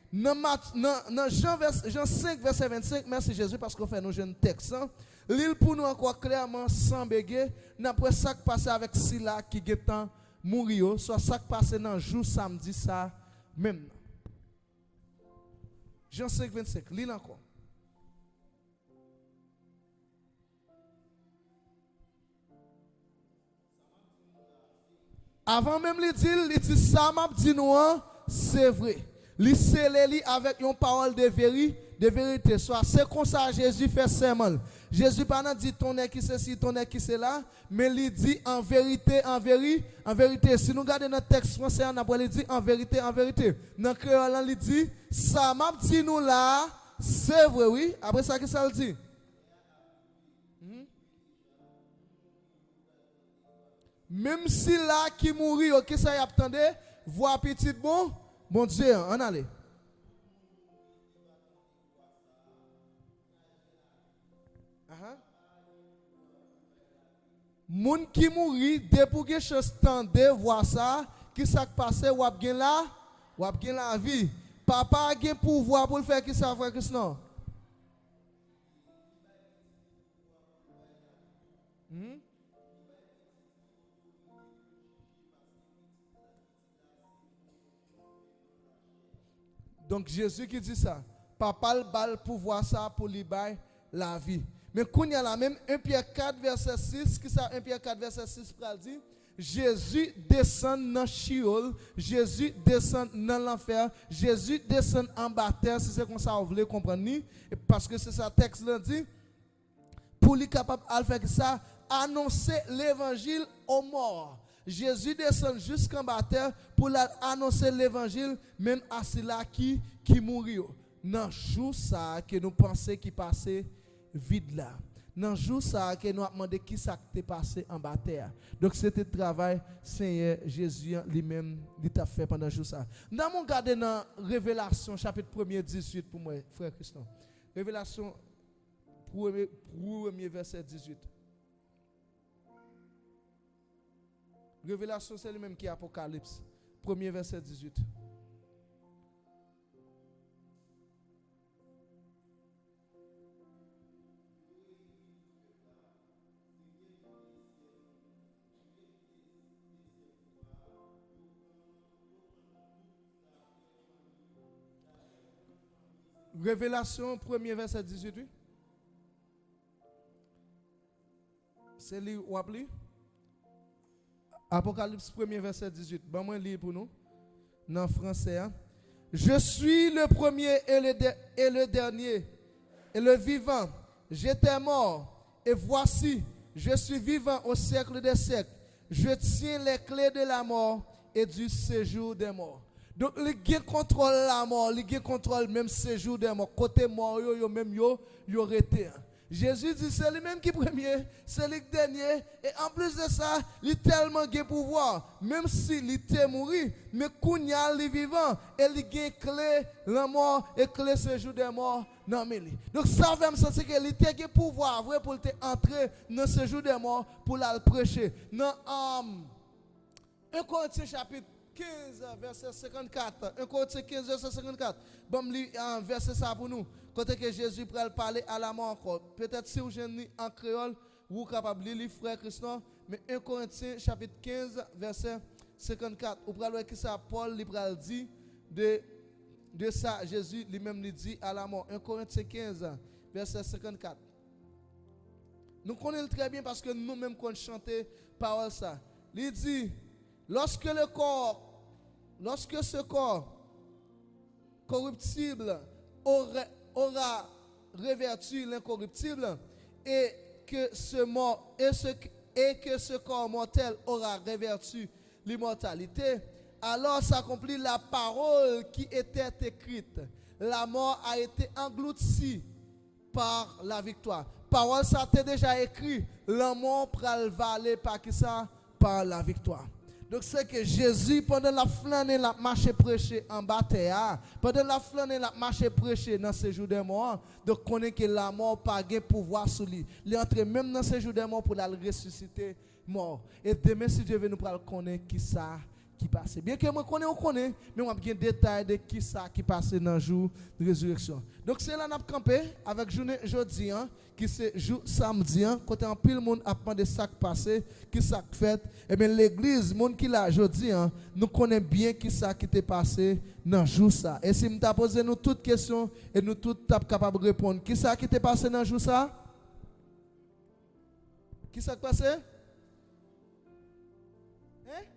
nan, Mat, nan, nan Jan, vès, Jan senk, vèsè vennsenk, mèsi Jezi paske w fè nou jwenn tèks lan, li l pou nou ankò klèman, san bege, n ap wè sa k pase avèk sila ki gentan mouri yo, swa sa k pase nan jou samdi sa menm nan. Jan senk vennsenk, li l ankò. Avan menm li di l, li di, sa m ap di nou an, se vre. Li sele li avèk yon pawòl de veri, de verite. Swa, se konsa Jezi fè sèman l. Jezi pa nan di tonnè ki sesi, tonnè ki sela, men li di an verite, an veri, an verite. Si nou gade nan tèks fransè an, n ap wè li di an verite, an verite. Nan kreyòl lan, li di, sa m ap di nou la a, se vre, wi. Apre sa, ki sa l di? Hmm? Menm sila ki mouri yo, kisa y ap tande? Vwa Pitit Bon, Bondye an. Ann ale. Ahan. Moun ki mouri, depi w gen chans tande vwa sa a, kisa k pase? W ap gen la, w ap gen lavi. Papa a gen pouvwa pou l fè kisa, frè Krislan? Hmm? Donk, Jezi ki di sa, Papa l ba l pouvwa sa a pou li bay lavi. Men kounye a la, menm en Pyè kat, vèsè sis, kisa en Pyè kat, vèsè sis pral di? Jezi desann nan Chiyòl, Jezi desann nan lanfè, Jezi desann anba tè, si se konsa w vle konprann li, e paske se sa tèks lan di, pou li kapab al fè kisa? Anonse levanjil o mò. Jezi desann jiskanba tè pou l al anonse levanjil menm a sila ki, ki mouri yo. Nan jou sa a ke nou panse ki pase vid la. Nan jou sa a ke nou ap mande kisa k te pase anba tè a. Donk, se te travay Senyè Jezi an li menm li t ap fè pandan jou sa a. N a gade nan Revelasyon chapit premye dizuit pou mwen, frè Kristan. Revelasyon premye, premye vèsè dizuit. Revelasyon, se li menm ki Apokalips. Premye vèsè dizuit. Revelasyon premye vèsè dizuit, wi. Se li w ap li? Apokalips premye vèsè dizuit. Ban mwen li pou nou. Nan franse a. Je suis le premier et le, de- et le dernier, et le vivant. J'étais mort, et voici, je suis vivant au siècle des siècles. Je tiens les clés de la mort et du séjour des morts. Donk, li gen kontwòl lamò, li gen kontwòl menm sejou dè mò. Kote mò yo, yo menm yo, yo rete an. Jezi di se li menm ki premye, se li ki dènye, e anplis de sa, li tèlman gen pouvwa, menm si li te mouri, men kounye a li vivan, e li gen kle lanmò e kle sejou dè mò nan men li. Donk, sa fè m santi ke li te gen pouvwa vre pou l te antre nan sejou dè mò pou l al preche. Nan, um, en Korentyen chapit kenz, vèsè senkannkat. En Korentyen kenz, vèsè senkannkat. Ban m li, ah, vèsè sa pou nou. Kote ke Jezi pral pale a lamò ankò. Petèt si w jwenn li an kreyòl, ou kapab li li, frè Kristan. Men en Korentyen chapit kenz, vèsè senkannkat. Ou pral wè kisa Pòl li pral di de, de sa Jezi li menm li di a lamò. En Korentyen kenz, vèsè senkannkat. Nou konnen l trè byen paske nou menm konn chante pawòl sa. Li di, lorsque le corps, lorsque ce corps corruptible aura, aura revêtu l'incorruptible, et que ce mort, et ce, et que ce corps mortel aura revêtu l'immortalité, alors s'accomplit la parole qui était écrite. La mort a été engloutie par la victoire. Pawòl sa te deja ekri, lanmò pral vale pa kisa? Par la victoire. Donk, se ke Jezi, pandan l ap flannen, l ap mache preche anba tè a, pandan l ap flannen, l ap mache preche nan sejou dè mò an, donk, konnen ke lamò pa gen pouvwa sou li. Li antre menm nan sejou dè mò pou l al resisite mò. E demen, si Dye vle, nou pral konnen kisa ki pase. Byenke mwen konnen ou konnen, men w ap gen detay de kisa ki pase nan jou rezireksyon. Donk, se la n ap kanpe avèk jounen jodi an, ki se jou samdi an, kote anpil moun ap mande sa k pase, kisa k fèt. Ebyen, legliz, moun ki la jodi an, nou konnen byen kisa ki te pase nan jou sa. E si m ta poze nou tout kesyon, e nou tout t ap kapab reponn, kisa ki te pase nan jou sa? Kisa k pase? Hein?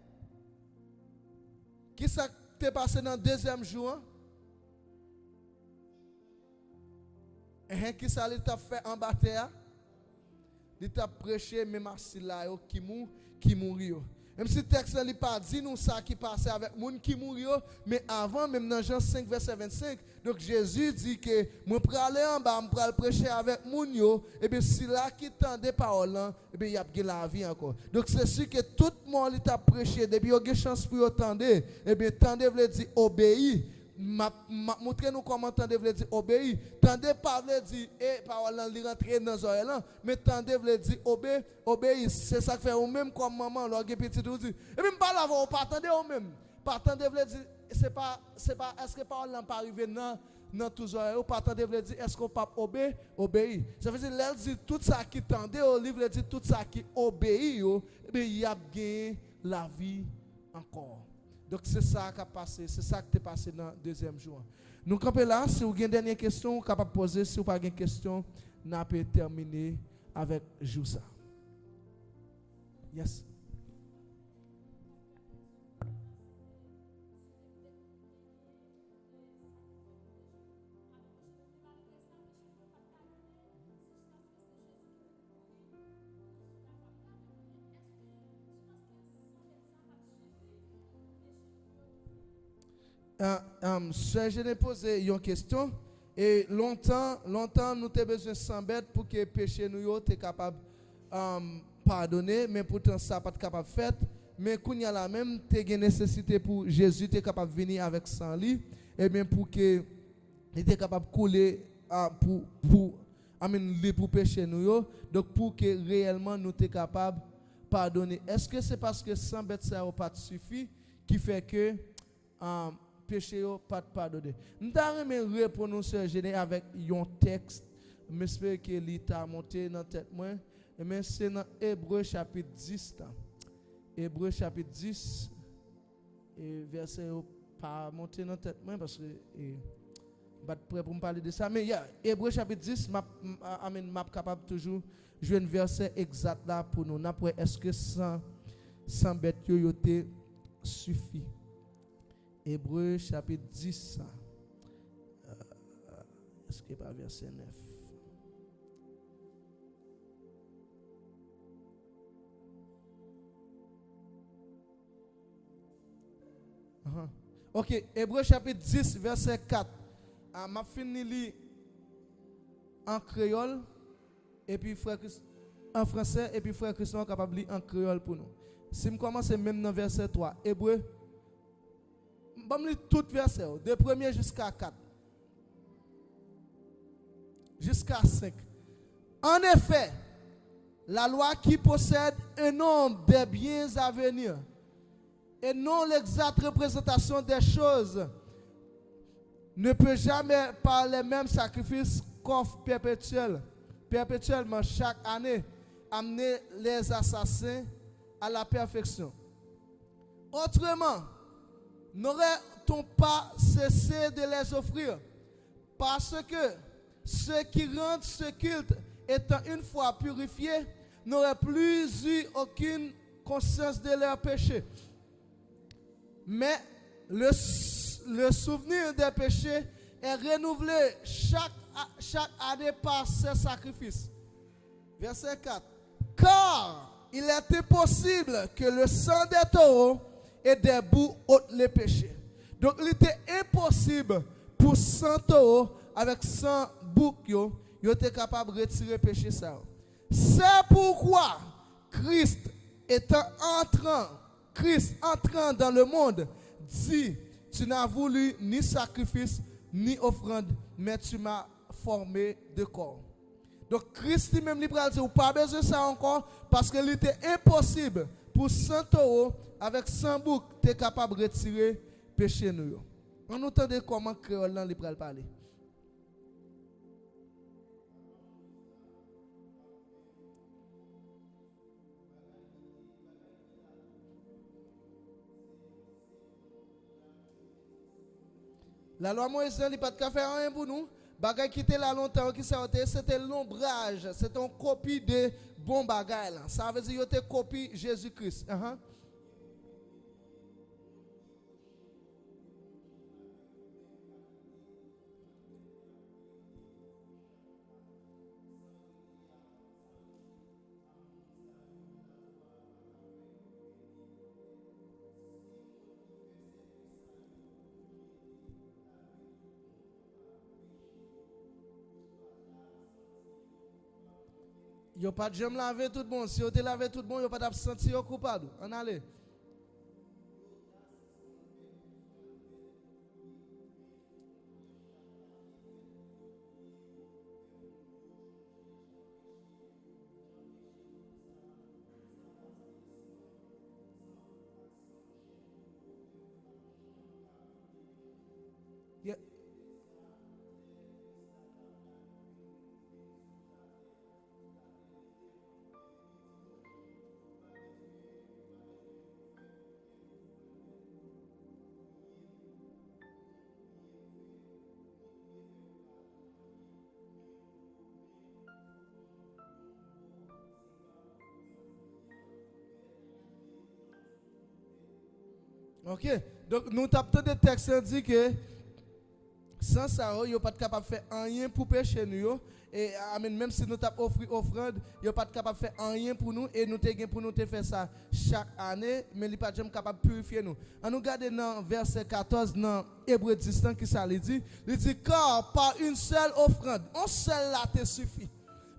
Kisa k te pase nan dezyèm jou an? Hein, kisa li t ap fè anba tè a? Li t ap preche menm a sila yo ki mou, ki mouri yo. Menm si tèks la li pa di nou sa ki pase avèk moun ki mouri yo, men avan, menm nan Jan senk, vèsè vennsenk, donk, Jezi di ke, mwen prale anba, m pral preche avèk moun yo, ebyen, sila ki tande pawòl lan, ebyen, y ap gen lavi ankò. Donk, se si ke tout mò li t ap preche, depi yo gen chans pou yo tande, ebyen, tande vle di obeyi. M ap, m ap montre nou kòman tande vle di obeyi. Tande pa vle di, e, pawòl lan, li rantre nan zòrèy lan, men tande vle di obe, obeyi. Se sa k fè ou menm kòm manman, lè w gen pitit, ou di, epi m pale avè w, ou pa tande ou menm. Pa tande vle di, se pa, se pa, èske pawòl lan pa rive nan, nan tou zòrèy ou? Pa tande vle di, èske w p ap obe, obeyi? Sa vle di, lè l di tout sa ki tande yo, li vle di tout sa ki obeyi yo, ebyen, y ap gen lavi ankò. Donk, se sa k ap pase, se sa k te pase nan dezyèm jou an. Nou kanpe la, si w gen dènye kesyon, ou kapab poze, si w pa gen kesyon, n ape tèmine avèk jou sa. Yes. Ah, um, Sè Jene poze yon kesyon. E lontan, lontan, nou te bezwen san bèt pou ke peche nou yo te kapab, um, padone, men poutan sa pa t kapab fèt. Men kounye a la menm, te gen nesesite pou Jezi te kapab vini avèk san li, ebyen, pou ke li te kapab koule, a, pou, pou, I mean, li pou peche nou yo. Donk, pou ke reyèlman nou te kapab padone. Èske se paske san bèt sa yo pa t sifi ki fè ke, a, peche yo pa t padone? M ta renmen reponn ou, Sè Jene, avèk yon tèks. M espere ke li ta monte nan tèt mwen. Ebyen, se nan Ebre chapit dis la. Ebre chapit dis, e vèsè yo pa monte nan tèt mwen paske, e, M pa t prè pou m pale de sa, men, yeah, Ebre chapit dis, m ap, m, a- I mean, m ap kapab toujou jwenn vèsè egzat la pou nou. N ap wè èske san, san bèt yo, yo te sifi. Ebre chapit dis, euh, èske pa vèsè nèf? Ahan. Ok, Ebre chapit dis, vèsè kat. Ah, m ap fin li li an kreyòl, epi frè Kris, an fransè, epi frè Kristan kapab li an kreyòl pou nou. Si m kòmanse menm nan vèsè twa, Ebre, ban m li tout vèsè yo, de premye jiska kat. Jusqu'à cinq. En effet, la loi qui possède un nombre des biens à venir et non l'exacte représentation des choses ne peut jamais, par les mêmes sacrifices, qu'offre perpétuel, perpétuellement chaque année, amener les assassins à la perfection. Autrement, n'aurait-on pas cessé de les offrir? Parce que ceux qui rendent ce culte, étant une fois purifiés, n'auraient plus eu aucune conscience de leurs péchés. Mais le, le souvenir des péchés est renouvelé chaque, chaque année par ces sacrifices. Verset quatre. Car il est impossible que le sang des taureaux et des boucs ôte les péchés. Donk, li te enposib pou san towo avèk san bouk yo, yo te kapab retire peche sa yo. C'est pourquoi Christ, étant entrant, Christ, entrant dans le monde, dit, tu n'as voulu ni sacrifice, ni offrande, mais tu m'as formé de corps. Donk, Kris li menm, li pral di, ou pa bezwen sa ankò, paske li te enposib pou san towo avèk san bouk te kapab retire peche nou yo. Ann nou tande kòman kreyòl lan li pral pale. Lalwa Moyiz lan, li pa t ka fè anyen pou nou. Bagay ki te la lontan yo, ki sa yo te ye? Se te lonbraj, se te yon kopi de bon bagay lan. Sa vle di yo te kopi Jezi Kris. Ahan. Yo pa t janm lave tout bon. Si yo te lave tout bon, yo pa t ap santi yo koupab. Ann ale. Ok. Donk, nou t ap tande tèks lan di ke san sa yo, yo pa t kapab fè anyen pou peche nou yo. E, amen, menm si nou t ap ofri ofrann, yo pa t kapab fè anyen pou nou, e nou te gen pou nou te fè sa chak ane, men li pa t janm kapab pirifye nou. Ann nou gade nan vèsè katòz nan Ebre dis lan, ki sa li di? Li di, car par une seule offrande, yon sèl la te sifi.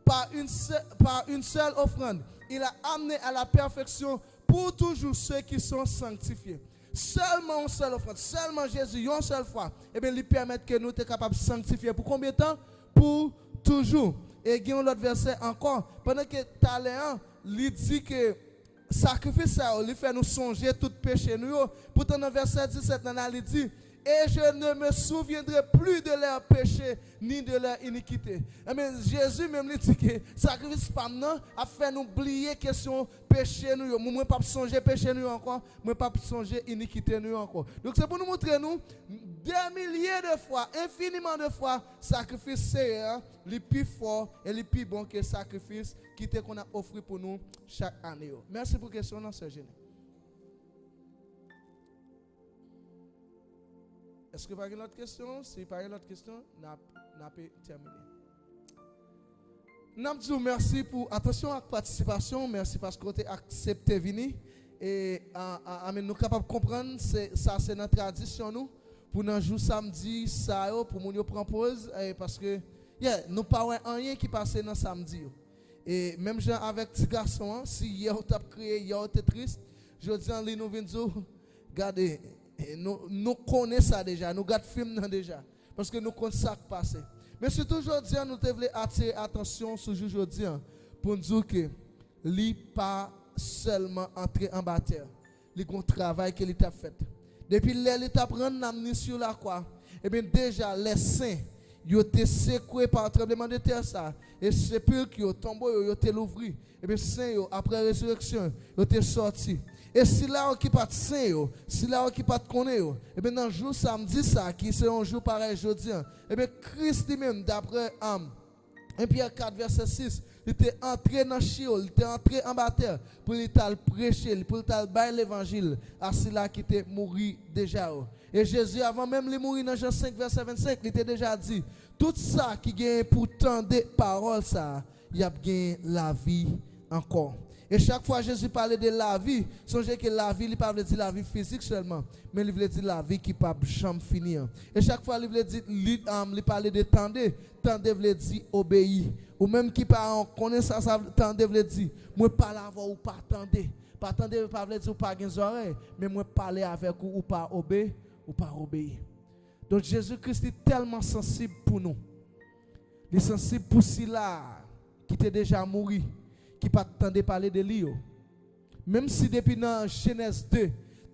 Par une se- par une seule offrande, il a amené à la perfection pour toujours ceux qui sont sanctifiés. Sèlman yon sèl ofrann, sèlman Jezi, yon sèl fwa, ebyen, li pèmèt ke nou te kapab sanktifye. Pou konbyen tan? Pou toujou. E gen yon lòt vèsè ankò, pandan ke talè an, li di ke sakrifis sa yo, li fè nou sonje tout peche nou yo. Poutan, nan vèsè disèt lan, li di, Et je ne me souviendrai plus de leurs péchés ni de leur iniquité. Ebyen, Jezi menm li di ke sakrifis pa m nan ap fè nou bliye kesyon peche nou yo. Mwen, mwen p ap sonje peche nou yo ankò, mwen p ap sonje inikite nou yo ankò. Donk, se pou nou montre nou, dè milye de fwa, enfiniman de fwa, sakrifis Seyè a, li pi fò e li pi bon ke sakrifis ki te konn ap ofri pou nou chak ane yo. Mèsi pou kesyon nan, Sè Jeni. Èske pa gen lòt kesyon? Si pa gen lòt kesyon, n ap, n ap tèmine. N ap di w mèsi pou atansyon ak patisipasyon w. Mèsi paske w te aksepte vini. E, a, a, amen, nou kapab konprann, se, sa se nan tradisyon nou, pou nan jou samdi sa yo, pou moun yo pran poz, e, paske, yeah, nou pa wè anyen ki pase nan samdi yo. E menm jan avèk ti gason an, si yè w t ap kriye, yè w te tris, jodi an li nou vin di w, gade, e, nou, nou konnen sa deja, nou gad fim nan deja, paske nou konn sa k pase. Men sitou jodi an, nou te vle atire atansyon sou jou jodi an, pou n di w ke li pa sèlman antre anba tè, li gon travay ke li t ap fèt. Depi lè li t ap rann nanm ni sou lakwa, ebyen, deja lè sen yo te sekwe pa tranblemanntè sa, e sepilk yo, tonbo yo, yo te louvri. Ebyen, sen yo, apre rezireksyon, yo te sòti. E sila yo ki pa t sen yo, sila yo ki pa t konnen yo, ebyen, nan jou samdi sa, ki se yon jou parèy jodi an, ebyen, Kris li menm, dapre, am, en Pyè kat vèsè sis, li te antre nan Cheyòl, li te antre anba tè pou li t al preche, pou li t al bay levanjil a sila ki te mouri deja yo. E Jezi, avan menm li mouri nan Jan senk vèsè vennsenk, li te deja di, tout sa ki genyen pou tande pawòl sa a, y ap genyen lavi ankò. E chak fwa Jezi pale de lavi, sonje ke lavi, li pa vle di lavi fizik sèlman, men li vle di lavi ki p ap janm fini an. E chak fwa li vle di, li, um, li pale de tande, tande vle di obeyi. Ou menm ki paran, konnen sa, sa tande vle di. Mwen pale avè w, ou pa tande. Pa tande pa vle di ou pa gen zòrèy, men mwen pale avèk ou, ou pa obe, ou pa obeyi. Donk, Jezi Kris li tèlman sansib pou nou. Li sansib pou sila ki te deja mouri, ki pa t tande pale de li yo. Menm si depi nan Jenèz de,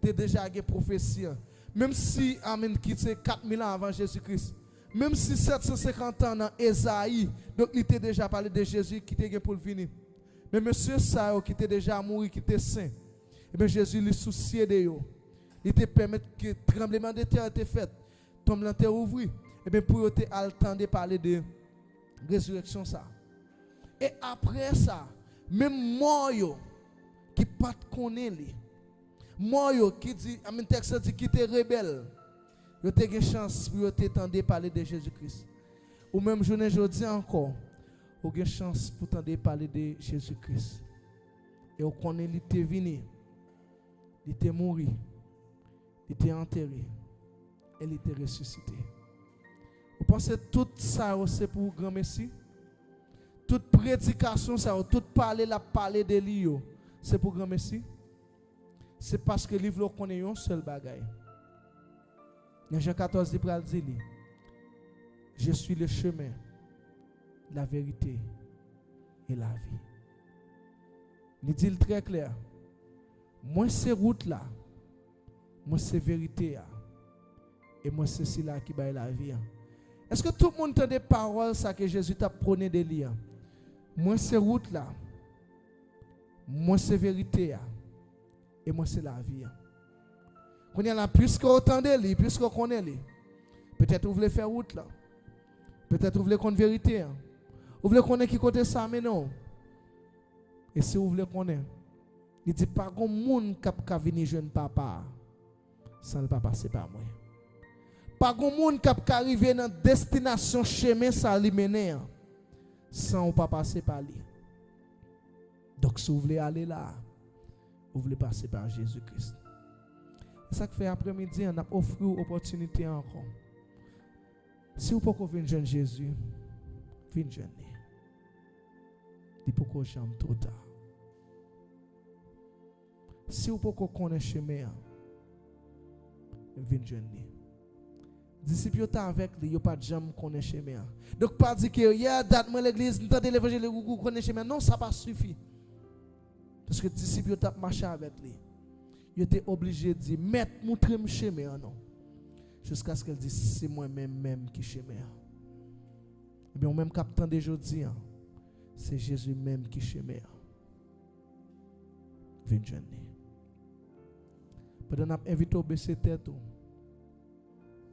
te deja gen pwofesi an. Menm si, amen, ki se kat mil an avan Jezi Kris. Menm si sèt san senkant an nan Ezayi, donk li te deja pale de Jezi ki te gen pou l vini. Men mesye sa yo ki te deja mouri, ki te sen, ebyen, Jezi li sousye de yo. Li te pèmèt ke tranbleman de tè te fèt, tonm lan te ouvri, ebyen, pou yo te al tande pale de rezireksyon sa. E apre sa, menm mò yo ki pa t konnen li, mò yo ki di, amen, tèks la di ki te rebèl, yo te gen chans pou yo te tande pale de Jezi Kris. Ou menm jounen jodi a ankò, ou gen chans pou tande pale de Jezi Kris. E ou konnen li te vini, li te mouri, li te antere, e li te resisite. Ou panse tout sa yo se pou granmesi? Tout predikasyon sa yo, tout pale l ap pale de li yo, se pou granmesi? Se paske li vle w konnen yon sèl bagay. Nan Jan katòz, li pral di li, Je suis le chemin, la vérité et la vie. Li di l trè klè, mwen se wout la, mwen se verite a, e mwen se sila ki bay lavi a. Èske tout moun tande pawòl sa ke Jezi t ap pwone de li a? Mwen se wout la, mwen se verite a, e mwen se lavi a. Kounye a la, piske w tande li, piske w konnen li, petèt ou vle fè wout la. Petèt ou vle konn verite a. Ou vle konnen ki kote sa mennen w. E si w vle konnen, li di, pa gon moun k ap ka vini jwenn Papa a san l pa pase pa mwen. Pa gon moun k ap ka rive nan destinasyon chemen sa li mennen an san w pa pase pa li. Donk, si w vle ale la a, ou vle pase pa Jezi Kris. E sa k fè aprèmidi an, n ap ofri w opòtinite an ankò. Si w poko vin jwenn Jezi, vin jwenn li. Li poko janm twò ta. Si w poko konnen chemen an, vin jwenn li. Disip yo t avèk li, yo pa t janm konnen chemen an. Donk, pa di ke, yeah, dat mwen legliz, m tande levanjil, ou, ou konnen chemen an. Non, sa pa sifi. Paske disip yo t ap mache avèk li. Yo te oblije di, Mèt, moutre m chemen an non. Jiskaske l di, "Se mwen menm menm ki chemen an." Ebyen, ou menm k ap tande jodi a, se Jezi menm ki chemen an. Vin jwenn li. Pandan n ap envite w bese tèt ou,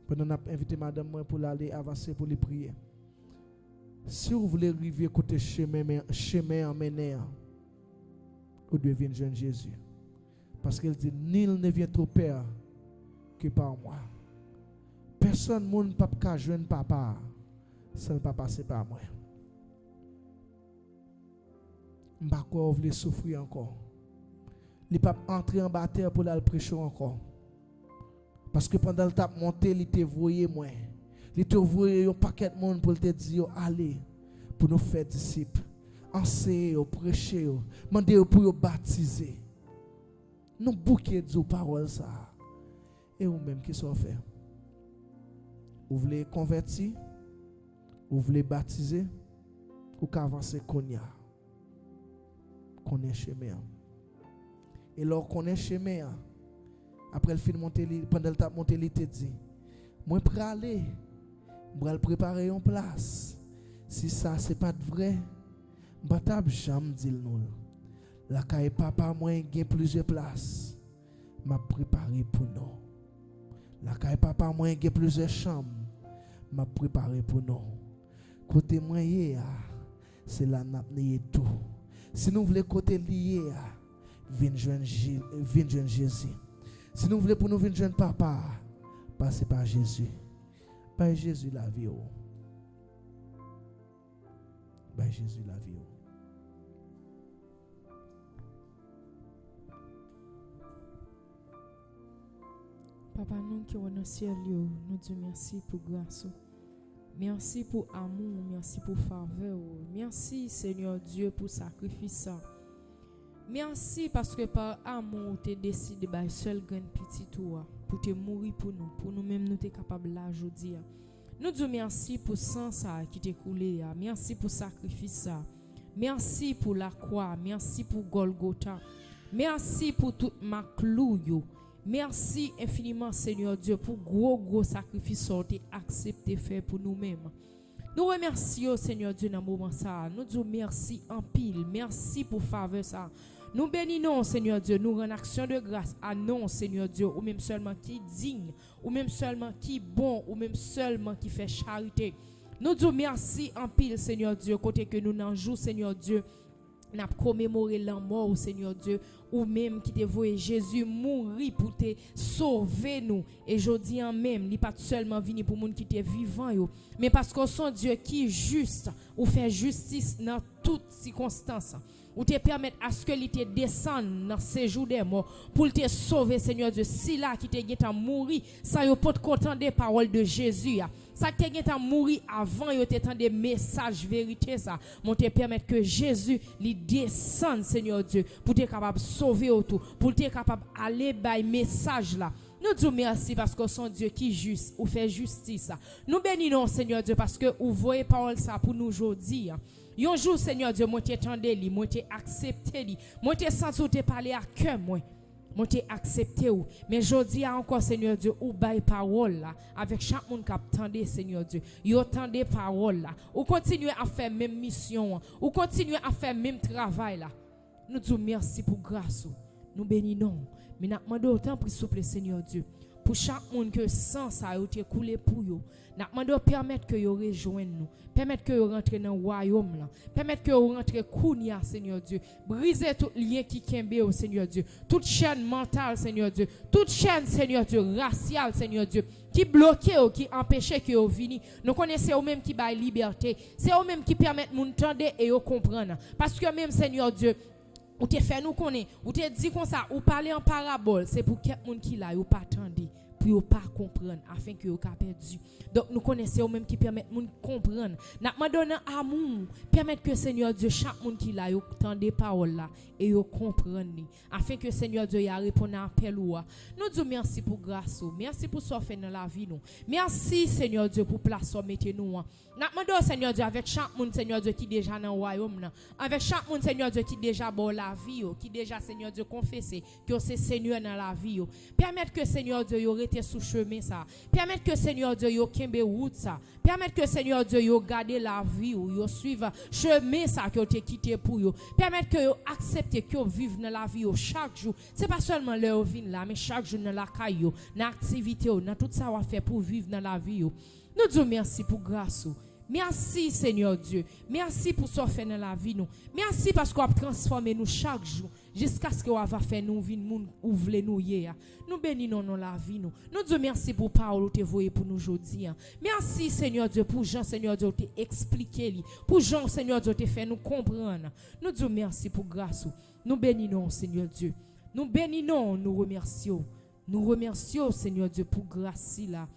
pandan n ap envite madanm mwen pou l ale avanse pou li priye, si w vle rive kote chemen, chemen an mennen an, ou dwe vin jwenn Jezi. Paske l di, "Nul ne vient au Père que par moi." Pèsonn moun p ap ka jwenn Papa a san l pa pase pa mwen. M pa kwè w vle soufri ankò. Li p ap antre anba tè pou l al preche w ankò. Paske pandan l t ap monte, li te voye mwen. Li te voye yon pakèt moun pou l te di yo, "Ale, pou nou fè disip. Anseye yo, preche yo, mande yo pou yo batize." Nou bouke di w pawòl sa a. E ou menm, kisa w fè? Ou vle konvèti? Ou vle batize? Ou ka avanse kounye a. Konnen chemen an. E lè w konnen chemen an, apre l fin monte, li, pandan l t ap monte, li te di, "Mwen prale, m pral prepare yon plas. Si sa se pa t vre, m pa t ap janm di l nou l. Lakay Papa mwen gen plizyè plas m ap prepare pou nou. Lakay Papa mwen gen plizyè chanm m ap prepare pou nou. Kote mwen ye a, se la n ap ye tou." Si nou vle kote li ye a, vin jwenn Je-, vin jwenn Jezi. Si nou vle pou nou vin jwenn Papa a, pase pa Jezi. Bay Jezi lavi w. Bay Jezi lavi w. Papa nou ki w nan syèl yo, nou di w mèsi pou gras ou. Mèsi pou amou w, mèsi pou favè w. Mèsi, Senyè Dye, pou sakrifis sa. Mèsi paske pa amou w te deside bay sèl grenn pitit ou a pou te mouri pou nou, pou nou menm nou te kapab la jodi a. Nou di w mèsi pou san sa a ki te koule a. Mèsi pou sakrifis sa a. Mèsi pou lakwa. Mèsi pou Gòlgota. Mèsi pou tout ma klou yo. Mèsi enfiniman, Senyè Dye, pou gwo, gwo sakrifis sa w te aksepte fè pou nou menm. Nou remèsye w, Senyè Dye, nan moman sa a. Nou di w mèsi anpil. Mèsi pou favè sa a. Nou beni non w, Senyè Dye. Nou rann aksyon de gras a non w, Senyè Dye, ou menm sèlman ki diy, ou menm sèlman ki bon, ou menm sèlman ki fè charite. Nou di w mèsi anpil, Senyè Dye, kote ke nou nan jou, Senyè Dye, n ap komemore lanmò w, Senyè Dye, ou menm ki te voye Jezi mouri pou te sove nou. E jodi a menm, li pa t sèlman vini pou moun ki te vivan yo, men paske w se yon Dye ki jis, ou fè jistis nan tout sikonstans. Ou te pèmèt aske li te desann nan sejou dè mò pou l te sove, Senyè Dye, sila ki te gentan mouri san yo potko tande pawòl de Jezi a. Sa k te gentan mouri avan yo te tande mesaj verite sa. Men w te pèmèt ke Jezi li desann, Senyè Dye, pou te kapab sove yo tou, pou l te kapab ale bay mesaj la. Nou di w mèsi paske w se yon Dye ki jis, ou fè jistis. Nou beni non w, Senyè Dye, paske ou voye pawòl sa pou nou jodi a. Yon jou, Senyè Dye, mwen te tande li, mwen te aksepte li, mwen te santi w te pale a kè mwen. Mwen te aksepte w. Men jodi a ankò, Senyè Dye, ou bay pawòl la avèk chak moun k ap tande, Senyè Dye. Yo tande pawòl la. Ou kontinye ap fè menm misyon an. Ou kontinye ap fè menm travay la. Nou di w mèsi pou gras ou. Nou beni non w. Men n ap mande w, tanpri, souple, Senyè Dye, pou chak moun ke san sa yo te koule pou yo, n ap mande w pèmèt ke yo rejwenn nou. Pèmèt ke yo rantre nan wayòm lan. Pèmèt ke yo rantre kounye a, Senyè Dye. Brize tout lyen ki kenbe yo, Senyè Dye. Tout chèn mantal, Senyè Dye. Tout chèn, Senyè Dye, rasyal, Senyè Dye, ki bloke yo, ki anpeche ke yo vini. Nou konnen se ou menm ki bay libète. Se ou menm ki pèmèt moun tande e yo konprann. Paske menm, Senyè Dye, ou te fè nou konnen, ou te di konsa, ou pale an parabòl, se pou kèk moun ki la, yo pa tande, pou yo pa konprann, afen ke yo ka pèdi. Donk, nou konnen se ou menm ki pèmèt moun konprann. N ap mande w nan amou w, pèmèt ke, Senyè Dye, chak moun ki la, yo tande pawòl la e yo konprann li, afen ke, Senyè Dye, y a reponn a apèl ou a. Nou di w mèsi pou gras ou, mèsi pou sa w fè nan lavi nou. Mèsi, Senyè Dye, pou plas ou mete nou an. N ap mande w, Senyè Dye, avèk chak moun, Senyè Dye, ki deja nan wayòm nan, avèk chak moun, Senyè Dye, ki deja ba w lavi yo, ki deja, Senyè Dye, konfese ke w se Senyè nan lavi yo. Pèmèt ke, Senyè Dye, yo ret resite sou chemen sa. Pèmèt ke Senyè Dye yo kenbe wout sa. Pèmèt ke Senyè Dye yo gade lavi w, yo swiv chemen sa ke w te kite pou yo. Pèmèt ke yo aksepte ke w viv nan lavi yo chak jou. Se pa sèlman lè yo vin la, men chak jou nan lakay yo, nan aktivite yo, nan tout sa w ap fè pou viv nan lavi yo. Nou di w mèsi pou gras ou. Mèsi, Senyè Dye. Mèsi pou sa w fè nan lavi nou. Mèsi paske w ap transfòme nou chak jou, jiskaske w ava fè nou vin moun ou vle nou ye a. Nou beni non, non lavi nou. Nou di w mèsi pou pawòl ou te voye pou nou jodi a. Mèsi, Senyè Dye, pou jan, Senyè Dye, ou te eksplike li. Pou jan, Senyè Dye, ou te fè nou konprann. Nou di w mèsi pou gras ou. Nou beni non, Senyè Dye. Nou beni non, nou remèsye w. Nou remèsye w, Senyè Dye, pou gras sila.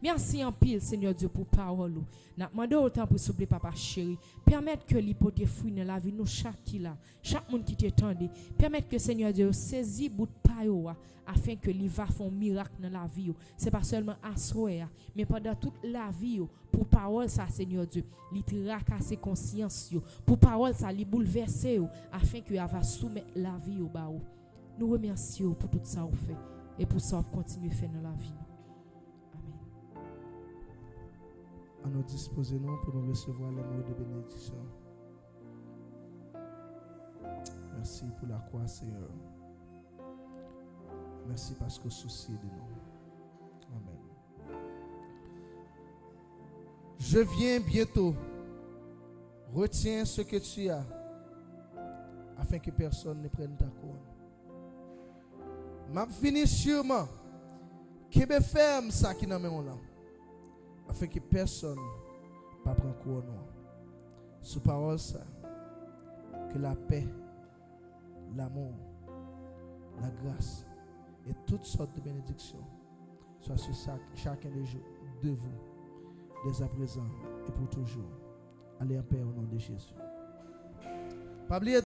Mèsi anpil, Senyè Dye, pou pawòl ou. N ap mande w, tanpri, souple, Papa cheri, pèmèt ke li pote fwi nan lavi nou chak ki la, chak moun ki te tande. Pèmèt ke, Senyè Dye, yo sezi bout pa yo a, afen ke li va fè yon mirak nan lavi yo. Se pa sèlman aswè a, men pandan tout lavi yo, pou pawòl sa, Senyè Dye, li trakase konsyans yo. Pou pawòl sa, li boulvèse yo, afen ke yo va soumèt lavi yo ba ou. Nou remèsye w pou tout sa ou fè e pou sa w ap kontinye fè nan lavi nou. Amèn. An nou dispoze nou pou nou resevwa lè mo de benediksyon. Mèsi pou lakwa, Senyè. Mèsi paske w sousye de nou. Amèn. Je viens bientôt. Retiens ce que tu as, afin que personne ne prenne ta couronne. M ap vini sirman. Kenbe fèm sa ki nan men w lan, afin que personne pa pran kouwòn ou an. Sou pawòl sa, que la paix, l'amour, la grâce et toutes sortes de bénédictions soient sur chaque, chacun de, de vous, dès à présent et pour toujours. Allez en paix au nom de Jésus. Pa bliye